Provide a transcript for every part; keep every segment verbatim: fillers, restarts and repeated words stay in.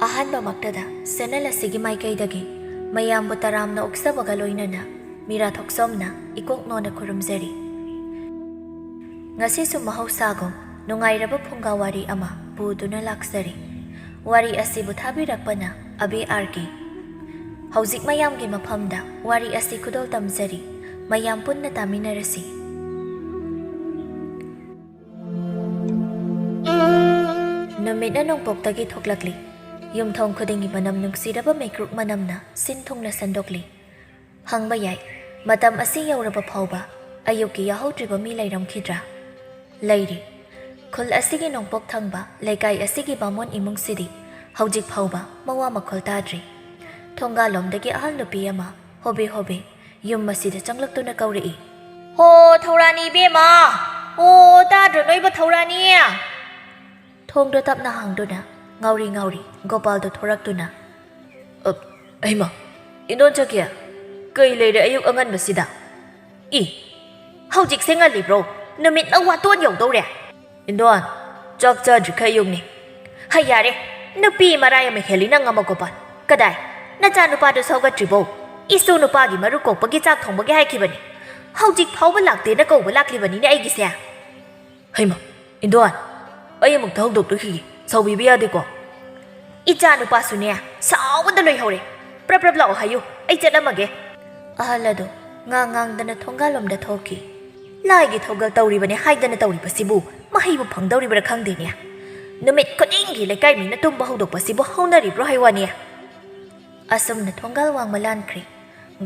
ꯑꯍꯥꯟꯕꯃꯛꯇꯗ channel ꯑꯁꯤꯒꯤ ꯃꯥꯏꯀꯩꯗꯒꯤ ꯃꯌꯥꯝꯕꯨ ꯇꯔꯥꯝꯅ ꯑꯣꯛꯆꯕꯒ ꯂꯣꯏꯅꯅ ꯃꯤꯔꯥ ꯊꯣꯛꯆꯣꯝꯅ ꯏꯀꯣꯛ ꯅꯣꯟꯅ ꯈꯨꯔꯨꯝꯖꯔꯤ꯫ ꯉꯁꯤꯁꯨ ꯃꯍꯧꯁꯥꯒꯨꯝ ꯅꯨꯡꯉꯥꯏꯔꯕ ꯐꯨꯡꯒꯥ ꯋꯥꯔꯤ ꯑꯃ ꯄꯨꯗꯨꯅ ꯂꯥꯛꯆꯔꯤ꯫ ꯋꯥꯔꯤ ꯑꯁꯤꯕꯨ ꯊꯥꯕꯤꯔꯛꯄꯅ ꯑꯕꯦ ꯑꯥꯔ ꯀꯦ꯫ ꯍꯧꯖꯤꯛ ꯃꯌꯥꯝꯒꯤ ꯃꯐꯝꯗ ꯋꯥꯔꯤ ꯑꯁꯤ ꯈꯨꯗꯣꯜ ꯇꯝꯖꯔꯤ꯫ ꯃꯌꯥꯝ ꯄꯨꯟꯅ ꯇꯥꯃꯤꯟꯅꯔꯁꯤ꯫ ꯅꯨꯃꯤꯠꯅ ꯅꯣꯡꯄꯣꯛꯇꯒꯤ ꯊꯣꯛꯂꯛꯂꯤ꯫ ꯌꯨꯝꯊꯣꯡ ꯈꯨꯗꯤꯡꯒꯤ ꯃꯅꯝ ꯅꯨꯡꯁꯤꯔꯕ ꯃꯩꯀ꯭ꯔꯨꯛ ꯃꯅꯝꯅ ꯁꯤꯟ ꯊꯨꯡꯅ ꯁꯟꯗꯣꯛꯂꯤ꯫ ꯍꯪꯕ ꯌꯥꯏ, ꯃꯇꯝ ꯑꯁꯤ ꯌꯧꯔꯕ ꯐꯥꯎꯕ ꯑꯌꯨꯛꯀꯤ ꯌꯥꯍꯧꯗ꯭ꯔꯤꯕ ꯃꯤ ꯂꯩꯔꯝꯈꯤꯗ꯭ꯔꯥ? ꯂꯩꯔꯤ꯫ ꯈꯨꯜ ꯑꯁꯤꯒꯤ ꯅꯣꯡꯄꯣꯛ ꯊꯪꯕ ꯂꯩꯀꯥꯏ ꯑꯁꯤꯒꯤ ꯕꯥꯃꯣꯟ ꯏꯃꯨꯡꯁꯤꯗꯤ ꯍꯧꯖꯤꯛ ꯐꯥꯎꯕ ꯃꯋꯥ ꯃꯈꯣꯜ ꯇꯥꯗ꯭ꯔꯤ꯫ ꯊꯣꯡꯒꯥꯜꯂꯣꯝꯗꯒꯤ ꯑꯍꯜ ꯅꯨꯄꯤ ꯑꯃ ꯍꯣꯕꯦ ꯍꯣꯕꯦ ꯌꯨꯝ ꯑꯁꯤꯗ ꯆꯪꯂꯛꯇꯨꯅ ꯀꯧꯔꯛꯏ꯫ "ꯍꯣ, ꯊꯧꯔꯥꯅꯤ ꯏꯕꯦꯝꯃ! ꯍꯣ, ꯇꯥꯗ꯭ꯔꯣ ꯅꯣꯏꯕ ꯊꯧꯔꯥꯅꯤ?" ꯊꯣꯡꯗꯣ ꯇꯞꯅ ꯍꯥꯡꯗꯨꯅ ꯉꯥꯎꯔꯤ ꯉꯥꯎꯔꯤ ꯒꯣꯄꯥꯜꯗꯣ ꯊꯣꯔꯛꯇꯨꯅ, "ꯑ, ꯑꯩꯃ, ꯏꯟꯗꯣꯟ ꯆꯠꯈꯤ? ꯀꯩ ꯂꯩꯔꯦ ꯑꯌꯨꯛ ꯑꯉꯟꯕꯁꯤꯗ? ꯏ, ꯍꯧꯖꯤꯛꯁꯦ ꯉꯜꯂꯤꯕ꯭ꯔꯣ? ꯅꯨꯃꯤꯠꯅ ꯋꯥꯇꯣꯟ ꯌꯧꯗꯧꯔꯦ꯫ ꯏꯟꯗꯣꯟ, ꯆꯥꯛ ꯆꯥꯗ꯭ꯔꯤꯈꯩ ꯑꯌꯨꯛꯅꯤ꯫ ꯍꯩ ꯌꯥꯔꯦ, ꯅꯨꯄꯤ ꯃꯔꯥꯏ ꯑꯃ ꯍꯦꯜꯂꯤ ꯅꯪ ꯑꯃ ꯒꯣꯄꯥꯜ꯫ ꯀꯗꯥꯏ? ꯅꯆꯥ ꯅꯨꯄꯥꯗꯨ ꯁꯧꯒꯠꯇ꯭ꯔꯤꯕꯣ? ꯏꯁꯨ ꯅꯨꯄꯥꯒꯤ ꯃꯔꯨ ꯀꯣꯛꯄꯒꯤ ꯆꯥꯛ ꯊꯣꯡꯕꯒꯤ ꯍꯥꯏꯈꯤꯕꯅꯤ꯫ ꯍꯧꯖꯤꯛ ꯐꯥꯎꯕ ꯂꯥꯛꯇꯦꯅ ꯀꯧꯕ ꯂꯥꯛꯂꯤꯕꯅꯤꯅꯦ ꯑꯩꯒꯤꯁꯦ꯫ ꯍꯩꯃ, ꯏꯟꯗꯣꯟ, ꯑꯩ ꯑꯃꯨꯛꯇ ꯍꯧꯗꯣꯛꯂꯨꯈꯤꯒꯦ, ꯁꯥꯎꯕꯤꯕ ꯌꯥꯗꯦꯀꯣ꯫ ꯏꯆꯥ ꯅꯨꯄꯥꯁꯨꯅꯦ, ꯁꯥꯎꯕꯗ ꯂꯣꯏꯍꯧꯔꯦ꯫ ꯄ꯭ꯔꯞ ꯄ꯭ꯔꯞ ꯂꯥꯛꯑꯣ ꯍꯥꯏꯌꯨ, ꯑꯩ ꯆꯠꯂꯝꯃꯒꯦ꯫ ꯑꯍꯜ ꯑꯗꯨ ꯉꯥꯡ ꯉꯥꯡꯗꯅ ꯊꯣꯡꯒꯥꯜꯂꯣꯝꯗ ꯊꯣꯛꯈꯤ꯫ ꯂꯥꯏꯒꯤ ꯊꯧꯒꯜ ꯇꯧꯔꯤꯕꯅꯦ ꯍꯥꯏꯗꯅ ꯇꯧꯔꯤꯕꯁꯤꯕꯨ ꯃꯍꯩꯕꯨ ꯐꯪꯗꯧꯔꯤꯕ꯭ꯔꯥ ꯈꯪꯗꯦꯅꯦ꯫ ꯅꯨꯃꯤꯠ ꯈꯨꯗꯤꯡꯒꯤ ꯂꯩꯀꯥꯏ ꯃꯤꯅ ꯇꯨꯝꯕ ꯍꯧꯗꯣꯛꯄꯁꯤꯕꯨ ꯍꯧꯅꯔꯤꯕ꯭ꯔꯣ ꯍꯥꯏ ꯋꯥꯅꯤ꯫ ꯑꯁꯨꯝꯅ ꯊꯣꯡꯒꯥꯜ ꯋꯥꯡꯃ ꯂꯥꯟꯈ꯭ꯔꯦ꯫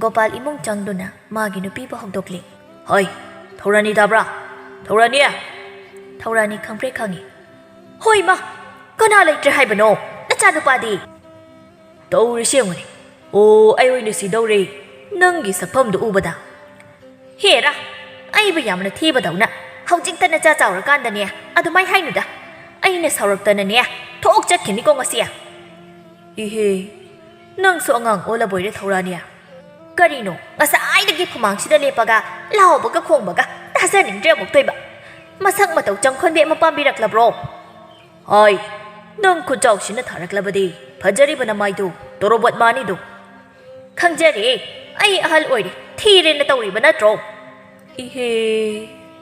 ꯒꯣꯄꯥꯜ ꯏꯃꯨꯡ ꯆꯪꯗꯨꯅ ꯃꯥꯒꯤ ꯅꯨꯄꯤꯕꯨ ꯍꯧꯗꯣꯛꯂꯤ꯫ "ꯍꯣꯏ, ꯊꯧꯔꯥꯅꯤ ꯇꯥꯕ꯭ꯔꯥ? ꯊꯧꯔꯥꯅꯤ!" ꯊꯧꯔꯥꯅꯤ ꯈꯪꯄ꯭ꯔꯦꯛ ꯈꯪꯉꯤ꯫ "ꯍꯣꯏ ꯃꯥ, ꯀꯅꯥ ꯂꯩꯇ꯭ꯔꯦ ꯍꯥꯏꯕꯅꯣ? ꯅꯆꯥꯅꯨꯄꯥꯗꯤ?" "ꯇꯧꯔꯤꯁꯤ ꯌꯦꯡꯉꯨꯅꯦ꯫ ꯑꯣ, ꯑꯩ ꯑꯣꯏꯅ ꯁꯤꯗꯧꯔꯦ ꯅꯪꯒꯤ ꯁꯛꯐꯝꯗꯨ ꯎꯕꯗ꯫ ꯍꯦꯔꯥ, ꯑꯩꯕꯨ ꯌꯥꯝꯅ ꯊꯤꯕꯗꯧꯅ ꯍꯧꯖꯤꯛꯇ ꯅꯆꯥ ꯆꯥꯎꯔꯀꯥꯟꯗꯅꯦ ꯑꯗꯨꯃꯥꯏ ꯍꯥꯏꯅꯨꯗ꯫ ꯑꯩꯅ ꯁꯥꯎꯔꯛꯇꯅꯅꯦ ꯊꯣꯛ ꯆꯠꯈꯤꯅꯤꯀꯣ ꯉꯁꯤ꯫ ꯏꯍꯦ, ꯅꯪꯁꯨ ꯑꯉꯥꯡ ꯑꯣꯜꯂꯕꯣꯏꯔꯦ ꯊꯧꯔꯥꯅꯤ꯫ ꯀꯔꯤꯅꯣ, ꯉꯁꯥꯏꯗꯒꯤ ꯐꯃꯥꯡꯁꯤꯗ ꯂꯦꯞꯄꯒ ꯂꯥꯎꯕꯒ ꯈꯣꯡꯕꯒ ꯇꯥꯖꯅꯤꯡꯗ꯭ꯔꯦ ꯑꯃꯨꯛꯇꯣꯏꯕ꯫ ꯃꯁꯛ ꯃꯇꯧ ꯆꯪꯈꯣꯟꯕꯤ ꯑꯃ ꯄꯥꯝꯕꯤꯔꯛꯂꯕ꯭ꯔꯣ? ꯍꯥꯏ, ꯅꯪ ꯈꯨꯠꯆꯥꯎꯁꯤꯅ ꯊꯥꯔꯛꯂꯕꯗꯤ ꯐꯖꯔꯤꯕ ꯅꯃꯥꯏꯗꯨ, ꯇꯣꯔꯣꯕꯣꯠ ꯃꯥꯅꯤꯗꯨ꯫ ꯈꯪꯖꯔꯦ, ꯑꯩ ꯑꯍꯜ ꯑꯣꯏꯔꯦ, ꯊꯤꯔꯦꯅ ꯇꯧꯔꯤꯕ ꯅꯠꯇ꯭ꯔꯣ? ꯏꯍꯦ,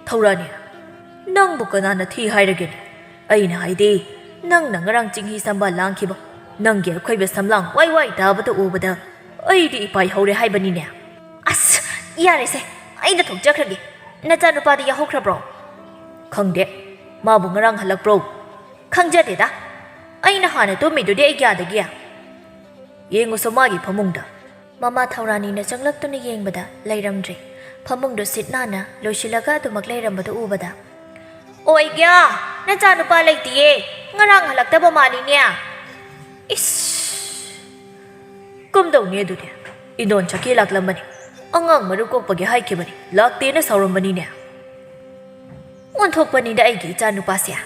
ꯊꯧꯔꯥꯅꯤ, ꯅꯪꯕꯨ ꯀꯅꯥꯅ ꯊꯤ ꯍꯥꯏꯔꯒꯦꯅꯦ? ꯑꯩꯅ ꯍꯥꯏꯗꯤ, ꯅꯪꯅ ꯉꯔꯥꯡ ꯆꯤꯡꯍꯤ ꯁꯝꯕꯥꯜ ꯂꯥꯡꯈꯤꯕ, ꯅꯪꯒꯤ ꯑꯩꯈꯣꯏꯕ ꯁꯝꯂꯥꯡ ꯋꯥꯏ ꯋꯥꯏ ꯇꯥꯕꯗ ꯎꯕꯗ ꯑꯩꯗꯤ ꯏꯄꯥꯏ ꯍꯧꯔꯦ ꯍꯥꯏꯕꯅꯤꯅꯦ꯫ ꯑꯁ, ꯌꯥꯔꯦꯁꯦ, ꯑꯩꯅ ꯊꯣꯛꯆꯈ꯭ꯔꯒꯦ꯫ ꯅꯆꯥꯅꯨꯄꯥꯗꯤ ꯌꯥꯍꯧꯈ꯭ꯔꯕ꯭ꯔꯣ? ꯈꯪꯗꯦ, ꯃꯥꯕꯨ ꯉꯔꯥꯡ ꯍꯜꯂꯛꯄ꯭ꯔꯣ? ꯈꯪꯖꯗꯦꯗ, ꯑꯩꯅ ꯍꯥꯟꯅ ꯇꯨꯝꯃꯤꯗꯨꯗꯤ ꯑꯩ ꯀꯌꯥꯗꯒꯤ? ꯌꯦꯡꯉꯨꯁꯣ ꯃꯥꯒꯤ ꯐꯃꯨꯡꯗ꯫ ꯃꯃꯥ ꯊꯧꯔꯥꯅꯤꯅ ꯆꯪꯂꯛꯇꯨꯅ ꯌꯦꯡꯕꯗ ꯂꯩꯔꯝꯗ꯭ꯔꯦ꯫ ꯐꯃꯨꯡꯗꯨ ꯁꯤꯠ ꯅꯥꯟꯅ ꯂꯣꯏꯁꯤꯜꯂꯒ ꯑꯗꯨꯃꯛ ꯂꯩꯔꯝꯕꯗꯨ ꯎꯕꯗ, "ꯑꯣꯏꯒ꯭ꯌꯥ, ꯅꯆꯥꯅꯨꯄꯥ ꯂꯩꯇꯤꯌꯦ, ꯉꯔꯥꯡ ꯍꯜꯂꯛꯇꯕ ꯃꯥꯜꯂꯤꯅꯦ꯫ ꯏꯁ, ꯀꯝꯗꯧꯅꯤ ꯑꯗꯨꯗꯤ? ꯏꯟꯗꯣꯟ ꯆꯠꯈꯤ ꯂꯥꯛꯂꯝꯕꯅꯤ꯫ ꯑꯉꯥꯡ ꯃꯔꯨ ꯀꯣꯛꯄꯒꯤ ꯍꯥꯏꯈꯤꯕꯅꯤ, ꯂꯥꯛꯇꯦꯅ ꯁꯥꯎꯔꯝꯕꯅꯤꯅꯦ꯫ ꯑꯣꯟꯊꯣꯛꯄꯅꯤꯗ ꯑꯩꯒꯤ ꯏꯆꯥꯅꯨꯄꯥꯁꯦ꯫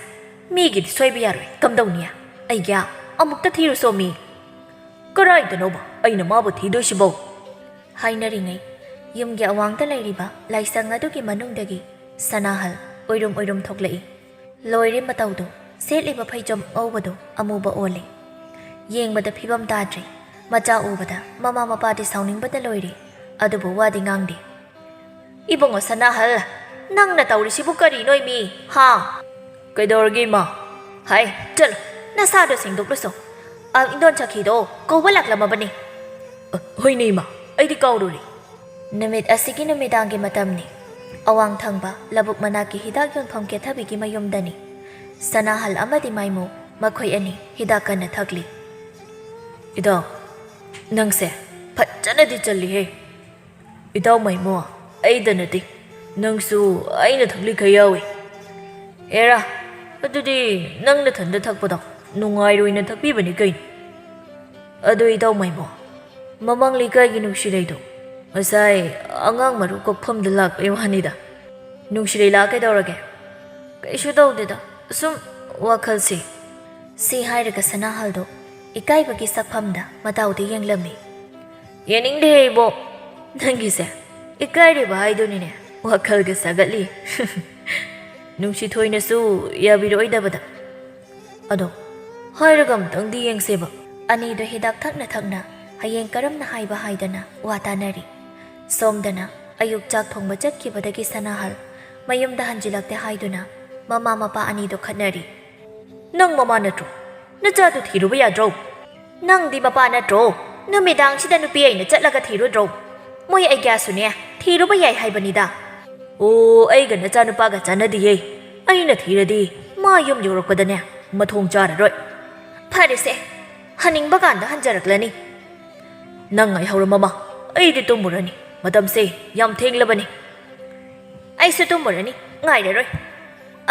ꯃꯤꯒꯤꯗꯤ ꯁꯣꯏꯕ ꯌꯥꯔꯣꯏ, ꯀꯝꯗꯧꯅꯤ? ꯑꯩꯒ꯭ꯌꯥ, ꯑꯃꯨꯛꯇ ꯊꯤꯔꯨꯁꯣꯃꯤ꯫ ꯀꯔꯥꯏꯗꯅꯣꯕ ꯑꯩꯅ ꯃꯥꯕꯨ ꯊꯤꯗꯣꯏꯁꯤꯕꯣ?" ꯍꯥꯏꯅꯔꯤꯉꯩ, ꯌꯨꯝꯒꯤ ꯑꯋꯥꯡꯗ ꯂꯩꯔꯤꯕ ꯂꯥꯏꯁꯪ ꯑꯗꯨꯒꯤ ꯃꯅꯨꯡꯗꯒꯤ ꯁꯅꯥꯍꯜ ꯑꯣꯏꯔꯨꯝ ꯑꯣꯏꯔꯨꯝ ꯊꯣꯛꯂꯛꯏ꯫ ꯂꯣꯏꯔꯦ ꯃꯇꯧꯗꯨ, ꯁꯦꯠꯂꯤꯕ ꯐꯩꯖꯣꯝ ꯑꯉꯧꯕꯗꯨ ꯑꯃꯨꯕ ꯑꯣꯜꯂꯦ꯫ ꯌꯦꯡꯕꯗ ꯐꯤꯕꯝ ꯇꯥꯗ꯭ꯔꯦ꯫ ꯃꯆꯥ ꯎꯕꯗ ꯃꯃꯥ ꯃꯄꯥꯗꯤ ꯁꯥꯎꯅꯤꯡꯕꯗ ꯂꯣꯏꯔꯦ, ꯑꯗꯨꯕꯨ ꯋꯥꯗꯤ ꯉꯥꯡꯗꯦ꯫ "ꯏꯕꯨꯡꯉꯣ ꯁꯅꯥꯍꯜ, ꯅꯪꯅ ꯇꯧꯔꯤꯁꯤꯕꯨ ꯀꯔꯤꯅꯣ ꯏꯃꯤ, ꯍꯥ?" "ꯀꯩꯗꯧꯔꯒꯦ ꯏꯃꯥ?" "ꯍꯥꯏ, ꯆꯠꯂꯣ, ꯅꯁꯥꯗꯣ ꯁꯦꯡꯗꯣꯛꯂꯨꯁꯣ꯫ ꯑ, ꯏꯟꯗꯣꯟ ꯆꯠꯈꯤꯗꯣ ꯀꯧꯕ ꯂꯥꯛꯂꯝꯃꯕꯅꯤ꯫" "ꯑ, ꯍꯣꯏꯅꯦ ꯏꯃꯥ, ꯑꯩꯗꯤ ꯀꯥꯎꯔꯨꯔꯦ꯫" ꯅꯨꯃꯤꯠ ꯑꯁꯤꯒꯤ ꯅꯨꯃꯤꯗꯥꯡꯒꯤ ꯃꯇꯝꯅꯤ꯫ ꯑꯋꯥꯡ ꯊꯪꯕ ꯂꯧꯕꯨꯛ ꯃꯅꯥꯛꯀꯤ ꯍꯤꯗꯥꯛ ꯌꯣꯟꯐꯝ ꯀꯦꯊꯕꯤꯒꯤ ꯃꯌꯨꯝꯗꯅꯤ꯫ ꯁꯅꯥꯍꯜ ꯑꯃꯗꯤ ꯃꯥꯏꯃꯨ ꯃꯈꯣꯏ ꯑꯅꯤ ꯍꯤꯗꯥꯛ ꯀꯟꯅ ꯊꯛꯂꯤ꯫ "ꯏꯇꯥꯎ, ꯅꯪꯁꯦ ꯐꯖꯅꯗꯤ ꯆꯜꯂꯤꯍꯦ꯫" "ꯏꯇꯥꯎ ꯃꯥꯏꯃꯨ, ꯑꯩꯗ ꯅꯠꯇꯦ, ꯅꯪꯁꯨ ꯑꯩꯅ ꯊꯛꯂꯤꯈꯩ ꯌꯥꯎꯏ꯫" "ꯑꯦꯔꯥ, ꯑꯗꯨꯗꯤ ꯅꯪ ꯅꯊꯟꯗ ꯊꯛꯄꯗꯣ ꯅꯨꯡꯉꯥꯏꯔꯣꯏꯅ ꯊꯛꯄꯤꯕꯅꯤ ꯀꯩꯅꯣ?" "ꯑꯗꯨ ꯏꯇꯥꯎ ꯃꯥꯏꯃꯨ, ꯃꯃꯥꯡ ꯂꯩꯀꯥꯏꯒꯤ ꯅꯨꯡꯁꯤꯔꯩꯗꯣ ꯉꯁꯥꯏ ꯑꯉꯥꯡ ꯃꯔꯨ ꯀꯣꯛꯐꯝꯗ ꯂꯥꯛꯄꯩ ꯋꯥꯅꯤꯗ꯫ ꯅꯨꯡꯁꯤꯔꯩ ꯂꯥꯛꯑ ꯀꯩꯗꯧꯔꯒꯦ? ꯀꯩꯁꯨ ꯇꯧꯗꯦꯗ, ꯁꯨꯝ ꯋꯥꯈꯜꯁꯦ꯫" ꯁꯤ ꯍꯥꯏꯔꯒ ꯁꯅꯥꯍꯜꯗꯣ ꯏꯀꯥꯏꯕꯒꯤ ꯁꯛꯐꯝꯗ ꯃꯇꯥꯎꯗ ꯌꯦꯡꯂꯝꯃꯤ꯫ "ꯌꯦꯡꯅꯤꯡꯗꯦꯍꯦ ꯏꯕꯣ, ꯅꯪꯒꯤꯁꯦ ꯏꯀꯥꯏꯔꯤꯕ ꯍꯥꯏꯗꯨꯅꯤꯅꯦ, ꯋꯥꯈꯜꯒ ꯁꯥꯒꯠꯂꯤ꯫" "ꯅꯨꯡꯁꯤꯊꯣꯏꯅꯁꯨ ꯌꯥꯕꯤꯔꯛꯑꯣꯏꯗꯕꯗ꯫ ꯑꯗꯣ ꯍꯥꯏꯔꯒ ꯑꯝꯇꯪꯗꯤ ꯌꯦꯡꯁꯦꯕ, ꯑꯅꯤꯗꯣ ꯍꯤꯗꯥꯛ ꯊꯛꯅ ꯊꯛꯅ ꯍꯌꯦꯡ ꯀꯔꯝꯅ ꯍꯥꯏꯕ ꯍꯥꯏꯗꯅ ꯋꯥ ꯇꯥꯅꯔꯤ꯫ ꯁꯣꯝꯗꯅ ꯑꯌꯨꯛ ꯆꯥꯛ ꯊꯣꯡꯕ ꯆꯠꯈꯤꯕꯗꯒꯤ ꯁꯅꯥꯍꯜ ꯃꯌꯨꯝꯗ ꯍꯟꯖꯤꯜꯂꯛꯇꯦ ꯍꯥꯏꯗꯨꯅ ꯃꯃꯥ ꯃꯄꯥ ꯑꯅꯤꯗꯣ ꯈꯠꯅꯔꯤ꯫ "ꯅꯪ ꯃꯃꯥ ꯅꯠꯇ꯭ꯔꯣ? ꯅꯆꯥꯗꯨ ꯊꯤꯔꯨꯕ ꯌꯥꯗ꯭ꯔꯣ? ꯅꯪꯗꯤ ꯃꯄꯥ ꯅꯠꯇ꯭ꯔꯣ? ꯅꯨꯃꯤꯗꯥꯡꯁꯤꯗ ꯅꯨꯄꯤ ꯑꯩꯅ ꯆꯠꯂꯒ ꯊꯤꯔꯨꯗ꯭ꯔꯣ? ꯃꯣꯏ ꯑꯩꯒ꯭ꯌꯥꯁꯨꯅꯦ ꯊꯤꯔꯨꯕ ꯌꯥꯏ ꯍꯥꯏꯕꯅꯤꯗ꯫" "ꯑꯣ, ꯑꯩꯒ ꯅꯆꯥꯅꯨꯄꯥꯒ ꯆꯥꯟꯅꯗꯤꯌꯦ꯫ ꯑꯩꯅ ꯊꯤꯔꯗꯤ ꯃꯥ ꯌꯨꯝ ꯌꯧꯔꯛꯄꯗꯅꯦ ꯃꯊꯣꯡ ꯆꯥꯔꯔꯣꯏ꯫" "ꯐꯔꯦꯁꯦ, ꯍꯟꯅꯤꯡꯕ ꯀꯥꯟꯗ ꯍꯟꯖꯔꯛꯂꯅꯤ꯫" "ꯅꯪ ꯉꯥꯏꯍꯧꯔꯣ ꯃꯃꯥ, ꯑꯩꯗꯤ ꯇꯨꯝꯃꯨꯔꯅꯤ꯫ ꯃꯇꯝꯁꯦ ꯌꯥꯝ ꯊꯦꯡꯂꯕꯅꯤ꯫" "ꯑꯩꯁꯨ ꯇꯨꯝꯃꯨꯔꯅꯤ, ꯉꯥꯏꯔꯔꯣꯏ꯫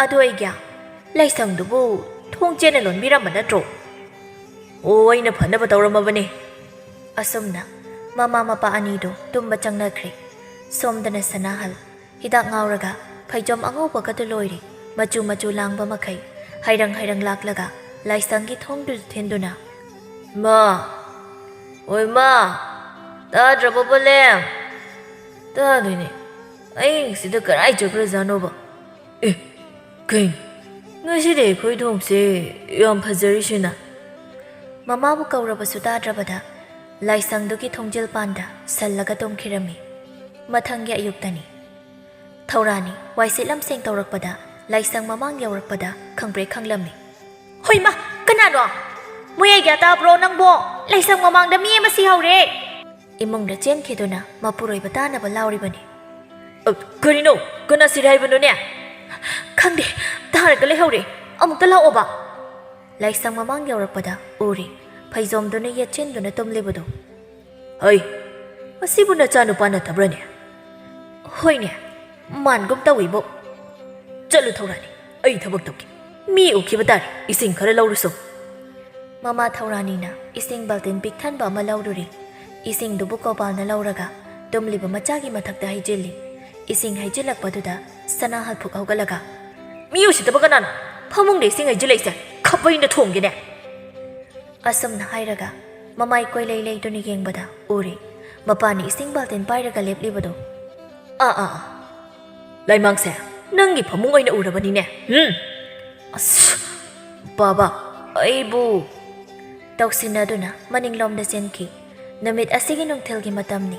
ꯑꯗꯨ ꯑꯩꯒꯤ ꯂꯥꯏꯁꯪꯗꯨꯕꯨ ꯊꯣꯡ ꯆꯦꯠꯅ ꯂꯣꯟꯕꯤꯔꯝꯕ ꯅꯠꯇ꯭ꯔꯣ?" "ꯑꯣ, ꯑꯩꯅ ꯐꯅꯕ ꯇꯧꯔꯝꯃꯕꯅꯤ꯫" ꯑꯁꯨꯝꯅ ꯃꯃꯥ ꯃꯄꯥ ꯑꯅꯤꯗꯨ ꯇꯨꯝꯕ ꯆꯪꯅꯈ꯭ꯔꯦ꯫ ꯁꯣꯝꯗꯅ ꯁꯅꯥꯍꯜ ꯍꯤꯗꯥꯛ ꯉꯥꯎꯔꯒ ꯐꯩꯖꯣꯝ ꯑꯉꯧꯕꯒꯗꯨ ꯂꯣꯏꯔꯦ꯫ ꯃꯆꯨ ꯃꯆꯨ ꯂꯥꯡꯕ ꯃꯈꯩ ꯍꯩꯔꯪ ꯍꯩꯔꯪ ꯂꯥꯛꯂꯒ ꯂꯥꯏꯁꯪꯒꯤ ꯊꯣꯡꯗꯨ ꯊꯤꯟꯗꯨꯅ, "ꯃꯥ! ꯑꯣꯏ ꯃꯥ! ꯇꯥꯗ꯭ꯔꯕꯣ ꯕꯣꯂꯦꯝ?" "ꯇꯥꯗꯣꯏꯅꯦ꯫ ꯑꯍꯤꯡꯁꯤꯗ ꯀꯔꯥꯏ ꯆꯠꯈ꯭ꯔꯖꯥꯠꯅꯣꯕ? ꯑꯦ, ꯀꯩꯅꯣ? ꯉꯁꯤꯗꯤ ꯑꯩꯈꯣꯏ ꯊꯣꯡꯁꯦ ꯌꯥꯝ ꯐꯖꯔꯤꯁꯤꯅ?" ꯃꯃꯥꯕꯨ ꯀꯧꯔꯕꯁꯨ ꯇꯥꯗ꯭ꯔꯕꯗ ꯂꯥꯏꯁꯪꯗꯨꯒꯤ ꯊꯣꯡꯖꯤꯜ ꯄꯥꯟꯗ ꯁꯜꯂꯒ ꯇꯨꯝꯈꯤꯔꯝꯃꯤ꯫ ꯃꯊꯪꯒꯤ ꯑꯌꯨꯛꯇꯅꯤ꯫ ꯊꯧꯔꯥꯅꯤ ꯋꯥꯏꯁꯤꯠ ꯂꯝꯁꯦꯡ ꯇꯧꯔꯛꯄꯗ ꯂꯥꯏꯁꯪ ꯃꯃꯥꯡ ꯌꯧꯔꯛꯄꯗ ꯈꯪꯄ꯭ꯔꯦꯛ ꯈꯪꯂꯝꯃꯤ꯫ "ꯍꯣꯏꯃ, ꯀꯅꯥꯅꯣ? ꯃꯣꯏ ꯑꯩꯒ꯭ꯌꯥ ꯇꯥꯕ꯭ꯔꯣ ꯅꯪꯕꯣ? ꯂꯥꯏꯁꯪ ꯃꯃꯥꯡꯗ ꯃꯤ ꯑꯃ ꯁꯤꯍꯧꯔꯦ!" ꯏꯃꯨꯡꯗ ꯆꯦꯟꯈꯤꯗꯨꯅ ꯃꯄꯨꯔꯣꯏꯕ ꯇꯥꯅꯕ ꯂꯥꯎꯔꯤꯕꯅꯤ꯫ "ꯑ, ꯀꯔꯤꯅꯣ? ꯀꯅꯥ ꯁꯤꯔꯦ ꯍꯥꯏꯕꯅꯣꯅꯦ?" "ꯈꯪꯗꯦ, ꯇꯥꯔꯒ ꯂꯩꯍꯧꯔꯦ꯫ ꯑꯃꯨꯛꯇ ꯂꯥꯛꯑꯣꯕ꯫" ꯂꯥꯏꯁꯪ ꯃꯃꯥꯡ ꯌꯧꯔꯛꯄꯗ ꯎꯔꯦ ꯐꯩꯖꯣꯝꯗꯨꯅ ꯌꯦꯠꯁꯤꯟꯗꯨꯅ ꯇꯨꯝꯂꯤꯕꯗꯨ꯫ "ꯍꯩ, ꯑꯁꯤꯕꯨ ꯅꯆꯥꯅꯨꯄꯥ ꯅꯠꯇꯕ꯭ꯔꯅꯦ?" "ꯍꯣꯏꯅꯦ, ꯃꯥꯟꯒꯨꯝ ꯇꯧꯏꯕꯣ꯫" "ꯆꯠꯂꯨ ꯊꯧꯔꯥꯅꯤ, ꯑꯩ ꯊꯕꯛ ꯇꯧꯒꯦ꯫ ꯃꯤ ꯎꯈꯤꯕ ꯇꯥꯔꯦ, ꯏꯁꯤꯡ ꯈꯔ ꯂꯧꯔꯨꯁꯣ꯫" ꯃꯃꯥ ꯊꯧꯔꯥꯅꯤꯅ ꯏꯁꯤꯡ ꯕꯥꯜꯇꯤꯟ ꯄꯤꯛ ꯊꯟꯕ ꯑꯃ ꯂꯧꯔꯨꯔꯦ꯫ ꯏꯁꯤꯡꯗꯨꯕꯨ ꯀꯣꯄꯥꯜꯅ ꯂꯧꯔꯒ ꯇꯨꯝꯂꯤꯕ ꯃꯆꯥꯒꯤ ꯃꯊꯛꯇ ꯍꯩꯖꯤꯜꯂꯤ꯫ ꯏꯁꯤꯡ ꯍꯩꯖꯤꯜꯂꯛꯄꯗꯨꯗ ꯁꯅꯥ ꯍꯜꯐꯨꯛ ꯍꯧꯒꯠꯂꯒ, "ꯃꯤ ꯎꯁꯤꯠꯇꯕ ꯀꯅꯥꯅꯣ ꯐꯃꯨꯡꯗ ꯏꯁꯤꯡ ꯍꯩꯖꯤꯜꯂꯛꯏꯁꯦ? ꯈꯞꯄꯩꯅ ꯊꯣꯡꯒꯦꯅꯦ!" ꯑꯁꯨꯝꯅ ꯍꯥꯏꯔꯒ ꯃꯃꯥꯏ ꯀꯣꯏꯂꯩ ꯂꯩꯗꯨꯅ ꯌꯦꯡꯕꯗ ꯎꯔꯦ ꯃꯄꯥꯅ ꯏꯁꯤꯡ ꯕꯥꯜꯇꯤꯟ ꯄꯥꯏꯔꯒ ꯂꯦꯞꯂꯤꯕꯗꯣ꯫ "ꯑꯥ, ꯑꯥ, ꯑꯥ꯫ ꯂꯥꯏꯃꯥꯡꯁꯦ, ꯅꯪꯒꯤ ꯐꯃꯨꯡ ꯑꯣꯏꯅ ꯎꯔꯕꯅꯤꯅꯦ꯫ ꯎꯝ꯫ ꯑꯁ, ꯕꯥꯕꯥ, ꯑꯩꯕꯨ" ꯇꯧꯁꯤꯟꯅꯗꯨꯅ ꯃꯅꯤꯡꯂꯣꯝꯗ ꯆꯦꯟꯈꯤ꯫ ꯅꯨꯃꯤꯠ ꯑꯁꯤꯒꯤ ꯅꯨꯡꯊꯤꯜꯒꯤ ꯃꯇꯝꯅꯤ꯫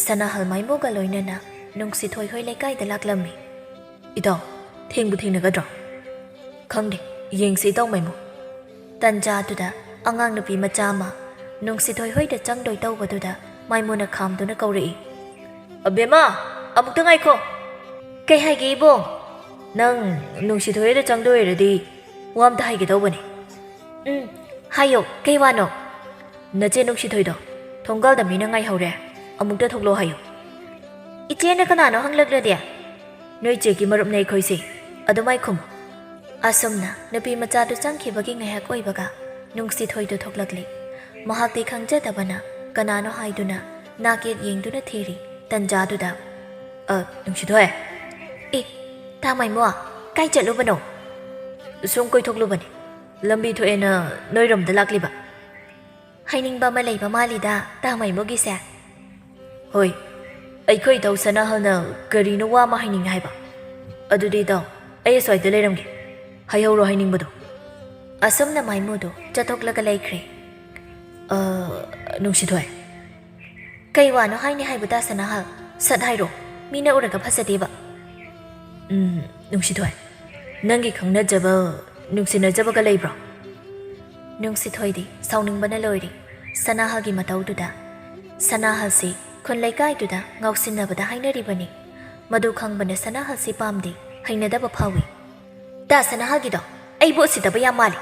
ꯁꯅꯥꯍꯜ ꯃꯥꯏꯃꯨꯒ ꯂꯣꯏꯅꯅ ꯅꯨꯡꯁꯤꯊꯣꯏ ꯍꯣꯏ ꯂꯩꯀꯥꯏꯗ ꯂꯥꯛꯂꯝꯃꯤ꯫ "ꯏꯇꯥꯎ, ꯊꯦꯡꯕꯨ ꯊꯦꯡꯅꯒꯗ꯭ꯔꯣ?" "ꯈꯪꯗꯦ, ꯌꯦꯡꯁꯤ ꯏꯇꯥꯎ ꯃꯥꯏꯃꯨ꯫" ꯇꯟꯖꯥꯗꯨꯗ ꯑꯉꯥꯡ ꯅꯨꯄꯤ ꯃꯆꯥ ꯑꯃ ꯅꯨꯡꯁꯤꯊꯣꯏ ꯍꯣꯏꯗ ꯆꯪꯗꯣꯏ ꯇꯧꯕꯗꯨꯗ ꯃꯥꯏꯃꯨꯅ ꯈꯥꯝꯗꯨꯅ ꯀꯧꯔꯛꯏ꯫ "ꯑꯕꯦꯝꯃ, ꯑꯃꯨꯛꯇ ꯉꯥꯏꯈꯣ꯫" "ꯀꯩ ꯍꯥꯏꯒꯦ ꯏꯕꯣ?" "ꯅꯪ ꯅꯨꯡꯁꯤꯊꯣꯏ ꯍꯣꯏꯗ ꯆꯪꯗꯣꯏ ꯑꯣꯏꯔꯗꯤ ꯋꯥ ꯑꯝꯇ ꯍꯥꯏꯒꯦ ꯇꯧꯕꯅꯤ꯫" "ꯎꯝ, ꯍꯥꯏꯌꯣ, ꯀꯩ ꯋꯥꯅꯣ?" "ꯅꯆꯦ ꯅꯨꯡꯁꯤꯊꯣꯏꯗꯣ ꯊꯣꯡꯒꯥꯜꯗ ꯃꯤꯅ ꯉꯥꯏꯍꯧꯔꯦ, ꯑꯃꯨꯛꯇ ꯊꯣꯛꯂꯛꯑꯣ ꯍꯥꯏꯌꯨ꯫" "ꯏꯆꯦꯅ ꯀꯅꯥꯅꯣ ꯍꯪꯂꯛꯂꯗꯤ?" "ꯅꯣꯏ ꯆꯦꯒꯤ ꯃꯔꯨꯞꯅꯦ ꯑꯩꯈꯣꯏꯁꯦ, ꯑꯗꯨꯃꯥꯏ ꯈꯨꯝꯃꯨ꯫" ꯑꯁꯨꯝꯅ ꯅꯨꯄꯤ ꯃꯆꯥꯗꯨ ꯆꯪꯈꯤꯕꯒꯤ ꯉꯥꯏꯍꯥꯛ ꯑꯣꯏꯕꯒ ꯅꯨꯡꯁꯤꯊꯣꯏꯗꯨ ꯊꯣꯛꯂꯛꯂꯤ꯫ ꯃꯍꯥꯛꯇꯤ ꯈꯪꯖꯗꯕꯅ ꯀꯅꯥꯅꯣ ꯍꯥꯏꯗꯨꯅ ꯅꯥꯀꯦꯠ ꯌꯦꯡꯗꯨꯅ ꯊꯤꯔꯤ꯫ ꯇꯟꯖꯥꯗꯨꯗ, "ꯑ, ꯅꯨꯡꯁꯤꯊꯣꯏ꯫" "ꯑꯦ, ꯇꯥ ꯃꯥꯏꯃꯣ, ꯀꯥꯏ ꯆꯠꯂꯨꯕꯅꯣ?" "ꯁꯨꯝ ꯀꯣꯏꯊꯣꯛꯂꯨꯕꯅꯤ, ꯂꯝꯕꯤ ꯊꯣꯛꯑꯦꯅ ꯅꯣꯏꯔꯣꯝꯗ ꯂꯥꯛꯂꯤꯕ꯫" "ꯍꯥꯏꯅꯤꯡꯕ ꯑꯃ ꯂꯩꯕ ꯃꯥꯜꯂꯤꯗ ꯇꯥ ꯃꯥꯏꯃꯣꯒꯤꯁꯦ꯫" "ꯍꯣꯏ, ꯑꯩꯈꯣꯏ ꯏꯇꯥꯎ ꯁꯅꯥꯍꯜꯅ ꯀꯔꯤꯅꯣ ꯋꯥ ꯑꯃ ꯍꯥꯏꯅꯤꯡꯉꯦ ꯍꯥꯏꯕ꯫ ꯑꯗꯨꯗꯤ ꯏꯇꯥꯎ, ꯑꯩ ꯑꯁ꯭ꯋꯥꯏꯗ ꯂꯩꯔꯝꯒꯦ, ꯍꯥꯏꯍꯧꯔꯣ ꯍꯥꯏꯅꯤꯡꯕꯗꯣ꯫" ꯑꯁꯨꯝꯅ ꯃꯥꯏꯃꯨꯗꯨ ꯆꯠꯊꯣꯛꯂꯒ ꯂꯩꯈ꯭ꯔꯦ꯫ "ꯑ, ꯅꯨꯡꯁꯤꯊꯣꯏ꯫" "ꯀꯩ ꯋꯥꯅꯣ ꯍꯥꯏꯅꯤ ꯍꯥꯏꯕ ꯇꯥ ꯁꯅꯥꯍꯜ? ꯁꯠ ꯍꯥꯏꯔꯣ, ꯃꯤꯅ ꯎꯔꯒ ꯐꯖꯗꯦꯕ꯫" "ꯎꯝ, ꯅꯨꯡꯁꯤꯊꯣꯏ, ꯅꯪꯒꯤ ꯈꯪꯅꯖꯕ, ꯅꯨꯡꯁꯤꯅꯖꯕꯒ ꯂꯩꯕ꯭ꯔꯣ?" ꯅꯨꯡꯁꯤꯊꯣꯏꯗꯤ ꯁꯥꯎꯅꯤꯡꯕꯅ ꯂꯣꯏꯔꯦ ꯁꯅꯥꯍꯜꯒꯤ ꯃꯇꯧꯗꯨꯗ꯫ ꯁꯅꯥꯍꯜꯁꯤ ꯈꯨꯟ ꯂꯩꯀꯥꯏꯗꯨꯗ ꯉꯥꯎꯁꯤꯟꯅꯕꯗ ꯍꯥꯏꯅꯔꯤꯕꯅꯤ꯫ ꯃꯗꯨ ꯈꯪꯕꯅ ꯁꯅꯥꯍꯜꯁꯤ ꯄꯥꯝꯗꯦ, ꯍꯩꯅꯗꯕ ꯐꯥꯎꯏ꯫ "ꯇꯥ ꯁꯅꯥꯍꯜꯒꯤꯗꯣ ꯑꯩꯕꯨ ꯎꯁꯤꯠꯇꯕ ꯌꯥꯝ ꯃꯥꯜꯂꯤ꯫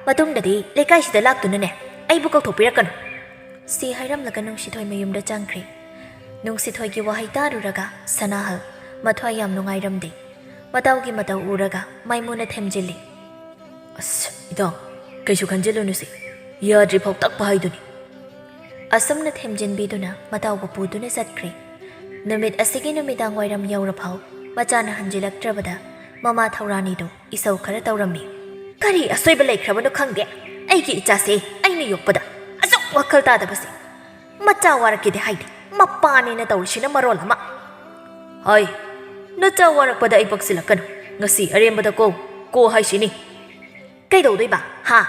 ꯃꯇꯨꯡꯗꯗꯤ ꯂꯩꯀꯥꯏꯁꯤꯗ ꯂꯥꯛꯇꯨꯅꯅꯦ ꯑꯩꯕꯨ ꯀꯧꯊꯣꯛꯄꯤꯔꯛꯀꯅꯨ꯫" ꯁꯤ ꯍꯥꯏꯔꯝꯂꯒ ꯅꯨꯡꯁꯤꯊꯣꯏ ꯃꯌꯨꯝꯗ ꯆꯪꯈ꯭ꯔꯦ꯫ ꯅꯨꯡꯁꯤꯊꯣꯏꯒꯤ ꯋꯥꯍꯩ ꯇꯥꯔꯨꯔꯒ ꯁꯅꯥꯍꯜ ꯃꯊ꯭ꯋꯥꯏ ꯌꯥꯝ ꯅꯨꯡꯉꯥꯏꯔꯝꯗꯦ꯫ ꯃꯇꯧꯒꯤ ꯃꯇꯧ ꯎꯔꯒ ꯃꯥꯏꯃꯨꯅ ꯊꯦꯝꯖꯤꯜꯂꯤ꯫ "ꯑꯁ, ꯏꯇꯥꯎ, ꯀꯩꯁꯨ ꯈꯟꯖꯤꯜꯂꯨꯅꯨꯁꯦ꯫ ꯌꯥꯗ꯭ꯔꯤꯐꯥꯎ ꯇꯛꯄ ꯍꯥꯏꯗꯨꯅꯤ꯫" ꯑꯁꯨꯝꯅ ꯊꯦꯝꯖꯤꯟꯕꯤꯗꯨꯅ ꯃꯇꯥꯎꯕꯨ ꯄꯨꯗꯨꯅ ꯆꯠꯈ꯭ꯔꯦ꯫ ꯅꯨꯃꯤꯠ ꯑꯁꯤꯒꯤ ꯅꯨꯃꯤꯗꯥꯡ ꯋꯥꯏꯔꯝ ꯌꯧꯔꯐꯥꯎ ꯃꯆꯥꯅ ꯍꯟꯖꯤꯜꯂꯛꯇ꯭ꯔꯕꯗ ꯃꯃꯥ ꯊꯧꯔꯥꯅꯤꯗꯨ ꯏꯁꯧ ꯈꯔ ꯇꯧꯔꯝꯃꯤ꯫ "ꯀꯔꯤ ꯑꯁꯣꯏꯕ ꯂꯩꯈ꯭ꯔꯕꯅꯣ ꯈꯪꯗꯦ, ꯑꯩꯒꯤ ꯏꯆꯥꯁꯦ ꯑꯩꯅ ꯌꯣꯛꯄꯗ ꯑꯁꯨꯛ ꯋꯥꯈꯜ ꯇꯥꯗꯕꯁꯦ꯫ ꯃꯆꯥ ꯋꯥꯔꯛꯀꯦꯗꯤ ꯍꯥꯏꯗꯦ, ꯃꯄꯥꯅꯦꯅ ꯇꯧꯔꯤꯁꯤꯅ ꯃꯔꯣꯜ ꯑꯃ꯫" "ꯍꯣꯏ, ꯅꯆꯥ ꯋꯥꯔꯛꯄꯗ ꯑꯩ ꯄꯛꯁꯤꯜꯂꯛꯀꯅꯨ꯫ ꯉꯁꯤ ꯑꯔꯦꯝꯕꯗ ꯀꯣ, ꯀꯣ ꯍꯥꯏꯁꯤꯅꯤ꯫" "ꯀꯩꯗꯧꯗꯣꯏꯕ? ꯍꯥ?